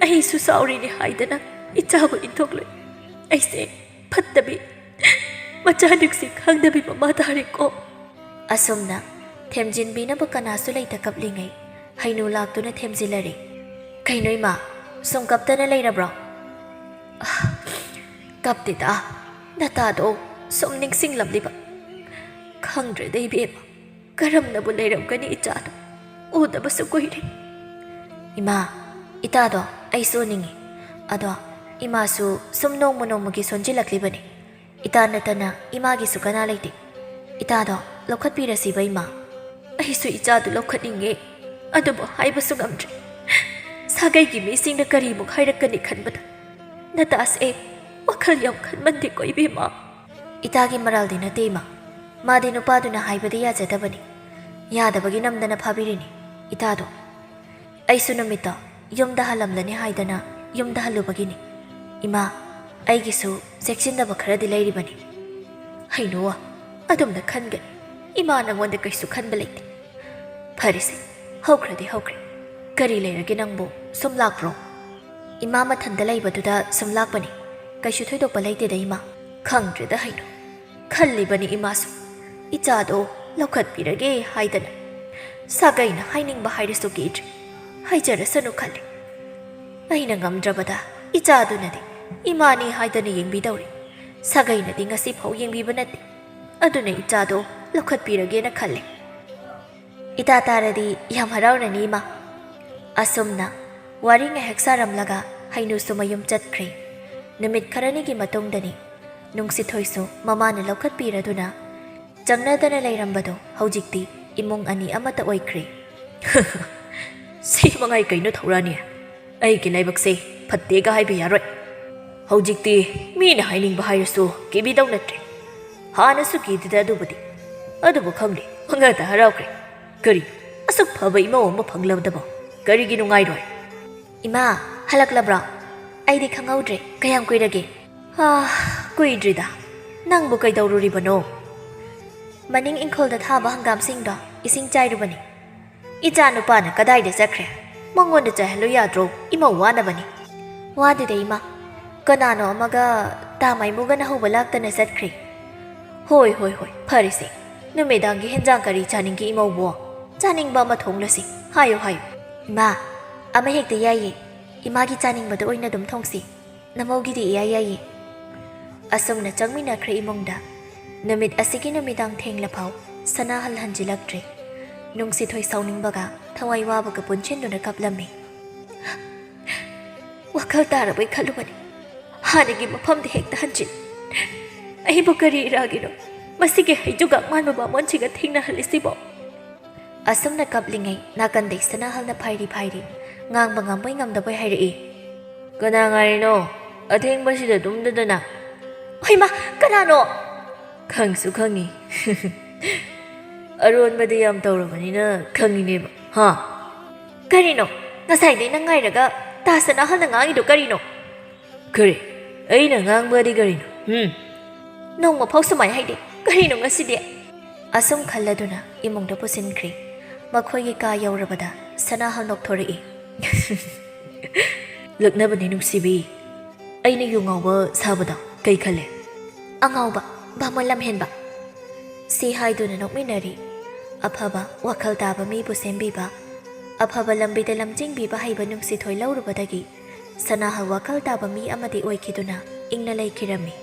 ꯑꯩꯁꯨ ꯆꯥꯎꯔꯤꯅꯦ ꯍꯥꯏꯗꯅ ꯏꯆꯥꯕꯨ ꯏꯟꯊꯣꯛꯂꯣꯏ꯫ ꯑꯩꯁꯦ ꯐꯠꯇꯕꯤ, ꯃꯆꯥ ꯅꯨꯡꯁꯤ ꯈꯪꯗꯕꯤ ꯃꯃꯥ ꯇꯥꯔꯦꯀꯣ꯫" ꯑꯁꯨꯝꯅ ꯊꯦꯝꯖꯤꯟꯕꯤꯅꯕ ꯀꯅꯥꯁꯨ ꯂꯩꯇ ꯀꯞꯂꯤꯉꯩ ꯍꯩꯅꯨ ꯂꯥꯛꯇꯨꯅ ꯊꯦꯝꯖꯤꯜꯂꯔꯦ꯫ "ꯀꯩꯅꯣ ꯏꯃꯥ, ꯁꯨꯝ ꯀꯞꯇꯅ ꯂꯩꯔꯕ꯭ꯔꯣ?" "ꯑꯥ, ꯀꯞꯇꯦꯗ, ꯅꯇꯥꯗꯣ ꯁꯨꯝ ꯅꯤꯡꯁꯤꯡꯂꯝꯂꯤꯕ꯫ ꯈꯪꯗ꯭ꯔꯦꯗ ꯏꯕꯦꯝꯃ, ꯀꯔꯝꯅꯕꯨ ꯂꯩꯔꯝꯒꯅꯤ ꯏꯆꯥꯗꯣ, ꯎꯗꯕꯁꯨ ꯀꯨꯏꯔꯦ꯫" "ꯏꯃꯥ, ꯏꯇꯥꯗꯣ ꯑꯩꯁꯨ ꯎꯅꯤꯡꯉꯤ꯫ ꯑꯗꯣ ꯏꯃꯥꯁꯨ ꯁꯨꯝ ꯅꯣꯡꯃ ꯅꯣꯡꯃꯒꯤ ꯁꯣꯟꯖꯤꯜꯂꯛꯂꯤꯕꯅꯤ꯫ ꯏꯇꯥ ꯅꯠꯇꯅ ꯏꯃꯥꯒꯤꯁꯨ ꯀꯅꯥ ꯂꯩꯇꯦ꯫ ꯏꯇꯥꯗꯣ ꯂꯧꯈꯠꯄꯤꯔꯁꯤꯕ ꯏꯃꯥ꯫" "ꯑꯩꯁꯨ ꯏꯆꯥꯗꯨ ꯂꯧꯈꯠꯅꯤꯡꯉꯦ, ꯑꯗꯨꯕꯨ ꯍꯥꯏꯕꯁꯨ ꯉꯝꯗ꯭ꯔꯦ꯫ ꯁꯥꯒꯩꯒꯤ ꯃꯤꯁꯤꯡꯅ ꯀꯔꯤꯃꯨꯛ ꯍꯥꯏꯔꯛꯀꯅꯤ ꯈꯟꯕꯗ ꯅꯇꯥꯁꯦ ꯋꯥꯈꯜ ꯌꯥꯝ ꯈꯟꯃꯟꯗꯦꯀꯣ ꯏꯕꯦꯝꯃ꯫" "ꯏꯇꯥꯒꯤ ꯃꯔꯥꯜꯗꯤ ꯅꯠꯇꯦ ꯏꯃꯥ, ꯃꯥꯗꯤ ꯅꯨꯄꯥꯗꯨꯅ ꯍꯥꯏꯕꯗꯤ ꯌꯥꯖꯗꯕꯅꯤ꯫ ꯌꯥꯗꯕꯒꯤ ꯅꯝꯗꯅ ꯐꯥꯕꯤꯔꯤꯅꯤ ꯏꯇꯥꯗꯣ꯫ ꯑꯩꯁꯨ ꯅꯨꯃꯤꯠꯇꯣ ꯌꯨꯝꯗ ꯍꯜꯂꯝꯂꯅꯤ ꯍꯥꯏꯗꯅ ꯌꯨꯝꯗ ꯍꯜꯂꯨꯕꯒꯤꯅꯤ꯫ ꯏꯃꯥ, ꯑꯩꯒꯤꯁꯨ ꯆꯦꯛꯁꯤꯟꯗꯕ ꯈꯔꯗꯤ ꯂꯩꯔꯤꯕꯅꯤ꯫ ꯍꯩꯅꯨꯋꯥ, ꯑꯗꯨꯝꯅ ꯈꯟꯒꯅꯤ꯫ ꯏꯃꯥ ꯅꯪꯉꯣꯟꯗ ꯀꯩꯁꯨ ꯈꯟꯕ ꯂꯩꯇꯦ꯫ ꯐꯔꯦꯁꯦ, ꯍꯧꯈ꯭ꯔꯗꯤ ꯍꯧꯈ꯭ꯔꯦ꯫ ꯀꯔꯤ ꯂꯩꯔꯒꯦ ꯅꯪꯕꯨ? ꯁꯨꯝ ꯂꯥꯛꯄ꯭ꯔꯣ? ꯏꯃꯥ ꯃꯊꯟꯇ ꯂꯩꯕꯗꯨꯗ ꯁꯨꯝ ꯂꯥꯛꯄꯅꯤ꯫ ꯀꯩꯁꯨ ꯊꯣꯏꯗꯣꯛꯄ ꯂꯩꯇꯦꯗ ꯏꯃꯥ꯫ ꯈꯪꯗ꯭ꯔꯦꯗ ꯍꯩꯅꯨ꯫ ꯈꯜꯂꯤꯕꯅꯤ ꯏꯃꯥꯁꯨ꯫ ꯏꯆꯥꯗꯣ ꯂꯧꯈꯠꯄꯤꯔꯒꯦ ꯍꯥꯏꯗꯅ꯫ ꯁꯥꯒꯩꯅ ꯍꯥꯏꯅꯤꯡꯕ ꯍꯥꯏꯔꯁꯨ ꯀꯤꯗ꯭ꯔꯦ꯫ ꯍꯥꯏꯖꯔꯁꯅꯨ ꯈꯜꯂꯦ꯫ ꯑꯩꯅ ꯉꯝꯗ꯭ꯔꯕꯗ ꯏꯆꯥꯗꯨꯅꯗꯤ ꯏꯃꯥꯅꯤ ꯍꯥꯏꯗꯅ ꯌꯦꯡꯕꯤꯗꯧꯔꯤ꯫ ꯁꯥꯒꯩꯅꯗꯤ ꯉꯁꯤ ꯐꯥꯎ ꯌꯦꯡꯕꯤꯕ ꯅꯠꯇꯦ꯫ ꯑꯗꯨꯅ ꯏꯆꯥꯗꯣ ꯂꯧꯈꯠꯄꯤꯔꯒꯦꯅ ꯈꯜꯂꯦ꯫ ꯏꯇꯥ ꯇꯥꯔꯗꯤ ꯌꯥꯝ ꯍꯔꯥꯎꯔꯅꯤ ꯏꯃꯥ꯫ ꯑꯁꯨꯝꯅ ꯋꯥꯔꯤ ꯉꯥꯏꯍꯥꯛ ꯁꯥꯔꯝꯂꯒ ꯍꯩꯅꯨꯁꯨ ꯃꯌꯨꯝ ꯆꯠꯈ꯭ꯔꯦ꯫ ꯅꯨꯃꯤꯠ ꯈꯔꯅꯤꯒꯤ ꯃꯇꯨꯡꯗꯅꯤ ꯅꯨꯡꯁꯤꯊꯣꯏꯁꯨ ꯃꯃꯥꯅ ꯂꯧꯈꯠꯄꯤꯔꯗꯨꯅ ꯆꯪꯅꯗꯅ ꯂꯩꯔꯝꯕꯗꯣ ꯍꯧꯖꯤꯛꯇꯤ ꯏꯃꯨꯡ ꯑꯅꯤ ꯑꯃꯠꯇ ꯑꯣꯏꯈ꯭ꯔꯦ꯫ ꯁꯤ ꯃꯉꯥꯏ ꯀꯩꯅꯣ ꯊꯧꯔꯥꯅꯤ? ꯑꯩꯒꯤ ꯂꯥꯏꯕꯛꯁꯦ ꯐꯠꯇꯦꯒ ꯍꯥꯏꯕ ꯌꯥꯔꯣꯏ꯫ ꯍꯧꯖꯤꯛꯇꯤ ꯃꯤꯅ ꯍꯥꯏꯅꯤꯡꯕ ꯍꯥꯏꯔꯁꯨ ꯀꯤꯕꯤꯗꯧ ꯅꯠꯇ꯭ꯔꯦ꯫ ꯍꯥꯟꯅꯁꯨ ꯀꯤꯗꯦꯗ ꯑꯗꯨꯕꯨꯗꯤ꯫ ꯑꯗꯨꯕꯨ ꯈꯪꯗꯦ, ꯄꯪꯍꯥꯗ ꯍꯔꯥꯎꯈ꯭ꯔꯦ꯫ ꯀꯔꯤ? ꯑꯁꯨꯛ ꯐꯕ ꯏꯃꯧ ꯑꯃ ꯐꯪꯂꯕꯗꯕꯣ ꯀꯔꯤꯒꯤ ꯅꯨꯡꯉꯥꯏꯔꯣꯏ? ꯏꯃꯥ, ꯍꯜꯂꯛꯂꯕ꯭ꯔꯣ? ꯑꯩꯗꯤ ꯈꯪꯍꯧꯗ꯭ꯔꯦ꯫ ꯀꯌꯥꯝ ꯀꯨꯏꯔꯒꯦ? ꯑꯥ, ꯀꯨꯏꯗ꯭ꯔꯤꯗ꯫ ꯅꯪꯕꯨ ꯀꯩꯗꯧꯔꯨꯔꯤꯕꯅꯣ? ꯃꯅꯤꯡ ꯏꯪꯈꯣꯜꯗ ꯊꯥꯕ ꯍꯪꯒꯥꯝꯁꯤꯡꯗꯣ ꯏꯁꯤꯡ ꯆꯥꯏꯔꯨꯕꯅꯤ꯫ ꯏꯆꯥ ꯅꯨꯄꯥꯅ ꯀꯗꯥꯏꯗ ꯆꯠꯈ꯭ꯔꯦ? ꯃꯉꯣꯟꯗ ꯆꯥꯏꯍꯜꯂꯨ ꯌꯥꯗ꯭ꯔꯣ? ꯏꯃꯧ ꯋꯥꯅꯕꯅꯤ꯫ ꯋꯥꯗꯦꯗ ꯏꯃꯥ꯫ ꯀꯅꯥꯅꯣ ꯑꯃꯒ ꯇꯥ ꯃꯥꯏꯃꯨꯒꯅ ꯍꯧꯕ ꯂꯥꯛꯇꯅ ꯆꯠꯈ꯭ꯔꯦ꯫ ꯍꯣꯏ, ꯍꯣꯏ, ꯍꯣꯏ, ꯐꯔꯦꯁꯦ꯫ ꯅꯨꯃꯤꯗꯥꯡꯒꯤ ꯍꯦꯟꯖꯥꯡ ꯀꯔꯤ ꯆꯥꯅꯤꯡꯒꯦ ꯏꯃꯧꯕꯣ? ꯆꯥꯅꯤꯡꯕ ꯑꯃ ꯊꯣꯡꯂꯁꯤ꯫ ꯍꯥꯏꯌꯨ, ꯍꯥꯏꯌꯨ꯫ ꯏꯃꯥ, ꯑꯃ ꯍꯦꯛꯇ ꯌꯥꯏꯌꯦ꯫ ꯏꯃꯥꯒꯤ ꯆꯥꯅꯤꯡꯕꯗꯣ ꯑꯣꯏꯅ ꯑꯗꯨꯝ ꯊꯣꯡꯁꯤ꯫ ꯅꯃꯧꯒꯤꯗꯤ ꯏꯌꯥ ꯌꯥꯏꯌꯦ꯫ ꯑꯁꯨꯝꯅ ꯆꯪꯃꯤꯟꯅꯈ꯭ꯔꯦ ꯏꯃꯨꯡꯗ꯫ ꯅꯨꯃꯤꯠ ꯑꯁꯤꯒꯤ ꯅꯨꯃꯤꯗꯥꯡ ꯊꯦꯡꯂꯐꯥꯎ ꯁꯅꯥꯍꯜ ꯍꯟꯖꯤꯜꯂꯛꯇ꯭ꯔꯦ꯫ ꯅꯨꯡꯁꯤꯊꯣꯏ ꯁꯥꯎꯅꯤꯡꯕꯒ ꯊꯋꯥꯏ ꯋꯥꯕꯒ ꯄꯨꯟꯁꯤꯟꯗꯨꯅ ꯀꯞꯂꯝꯃꯤ꯫ ꯋꯥꯈꯜ ꯇꯥꯔꯕꯣꯏ ꯈꯜꯂꯨꯕꯅꯤ꯫ ꯍꯥꯟꯅꯒꯤ ꯃꯐꯝꯗ ꯍꯦꯛꯇ ꯍꯟꯖꯤꯟ꯫ ꯑꯩꯕꯨ ꯀꯔꯤ ꯏꯔꯥꯒꯤꯅꯣ ꯃꯁꯤꯒꯤ ꯍꯩꯖꯨꯒꯥꯛ ꯃꯥꯟꯕ ꯕꯥꯃꯣꯟꯁꯤꯒ ꯊꯦꯡꯅꯍꯜꯂꯤꯁꯤꯕꯣ? ꯑꯁꯨꯝꯅ ꯀꯞꯂꯤꯉꯩ ꯅꯥꯀꯟꯗꯩ ꯁꯅꯥꯍꯜꯅ ꯐꯥꯏꯔꯤ ꯐꯥꯏꯔꯤ ꯉꯥꯡꯕ ꯉꯝꯕꯣꯏ ꯉꯝꯗꯕꯣꯏ ꯍꯥꯏꯔꯛꯏ꯫ "ꯀꯅꯥ ꯉꯥꯏꯔꯤꯅꯣ? ꯑꯊꯦꯡꯕꯁꯤꯗ ꯇꯨꯝꯗꯗꯅ?" "ꯍꯩꯃꯥ, ꯀꯅꯥꯅꯣ?" "ꯈꯪꯁꯨ ꯈꯪꯉꯤ꯫ ꯑꯔꯣꯟꯕꯗꯤ ꯌꯥꯝ ꯇꯧꯔꯕꯅꯤꯅ ꯈꯪꯉꯤꯅꯦꯕ, ꯍꯥ?" "ꯀꯔꯤꯅꯣ? ꯉꯁꯥꯏꯗꯩ ꯅꯪ ꯉꯥꯏꯔꯒ ꯇꯥ ꯁꯅꯥꯍꯜꯅ ꯉꯥꯡꯉꯤꯗꯣ ꯀꯔꯤꯅꯣ? ꯀꯔꯤ? ꯑꯩꯅ ꯉꯥꯡꯕꯗꯤ ꯀꯔꯤꯅꯣ? ꯎꯝ꯫ ꯅꯣꯡꯃ ꯐꯥꯎ ꯁꯨꯃꯥꯏ ꯍꯥꯏꯗꯦ꯫ ꯀꯔꯤꯅꯣ ꯉꯁꯤꯗꯤ? ꯑꯁꯨꯝ ꯈꯜꯂꯗꯨꯅ ꯏꯃꯨꯡꯗ ꯄꯨꯁꯤꯟꯈ꯭ꯔꯦ꯫ ꯃꯈꯣꯏꯒꯤ ꯀꯥ ꯌꯧꯔꯕꯗ ꯁꯅꯥꯍꯜ ꯅꯣꯛꯊꯣꯔꯛꯏ꯫ ꯂꯛꯅꯕꯅꯤ ꯅꯨꯡꯁꯤꯕꯤ꯫ ꯑꯩꯅ ꯌꯨ ꯉꯥꯎꯕ ꯁꯥꯕꯗꯣ ꯀꯩ ꯈꯜꯂꯦ? ꯑꯉꯥꯎꯕ, ꯕꯥꯃꯣꯟ ꯂꯝꯍꯦꯟꯕ꯫ ꯁꯤ ꯍꯥꯏꯗꯨꯅ ꯅꯣꯛꯃꯤꯟꯅꯔꯤ꯫ ꯑꯐꯕ, ꯋꯥꯈꯜ ꯇꯥꯕ ꯃꯤꯕꯨ ꯁꯦꯝꯕꯤꯕ, ꯑꯐꯕ ꯂꯝꯕꯤꯗ ꯂꯝꯖꯤꯡꯕꯤꯕ ꯍꯩꯕ ꯅꯨꯡꯁꯤꯊꯣꯏ ꯂꯧꯔꯨꯕꯗꯒꯤ ꯁꯅꯥꯍꯜ ꯋꯥꯈꯜ ꯇꯥꯕ ꯃꯤ ꯑꯃꯗꯤ ꯑꯣꯏꯈꯤꯗꯨꯅ ꯏꯪꯅ ꯂꯩꯈꯤꯔꯝꯃꯤ꯫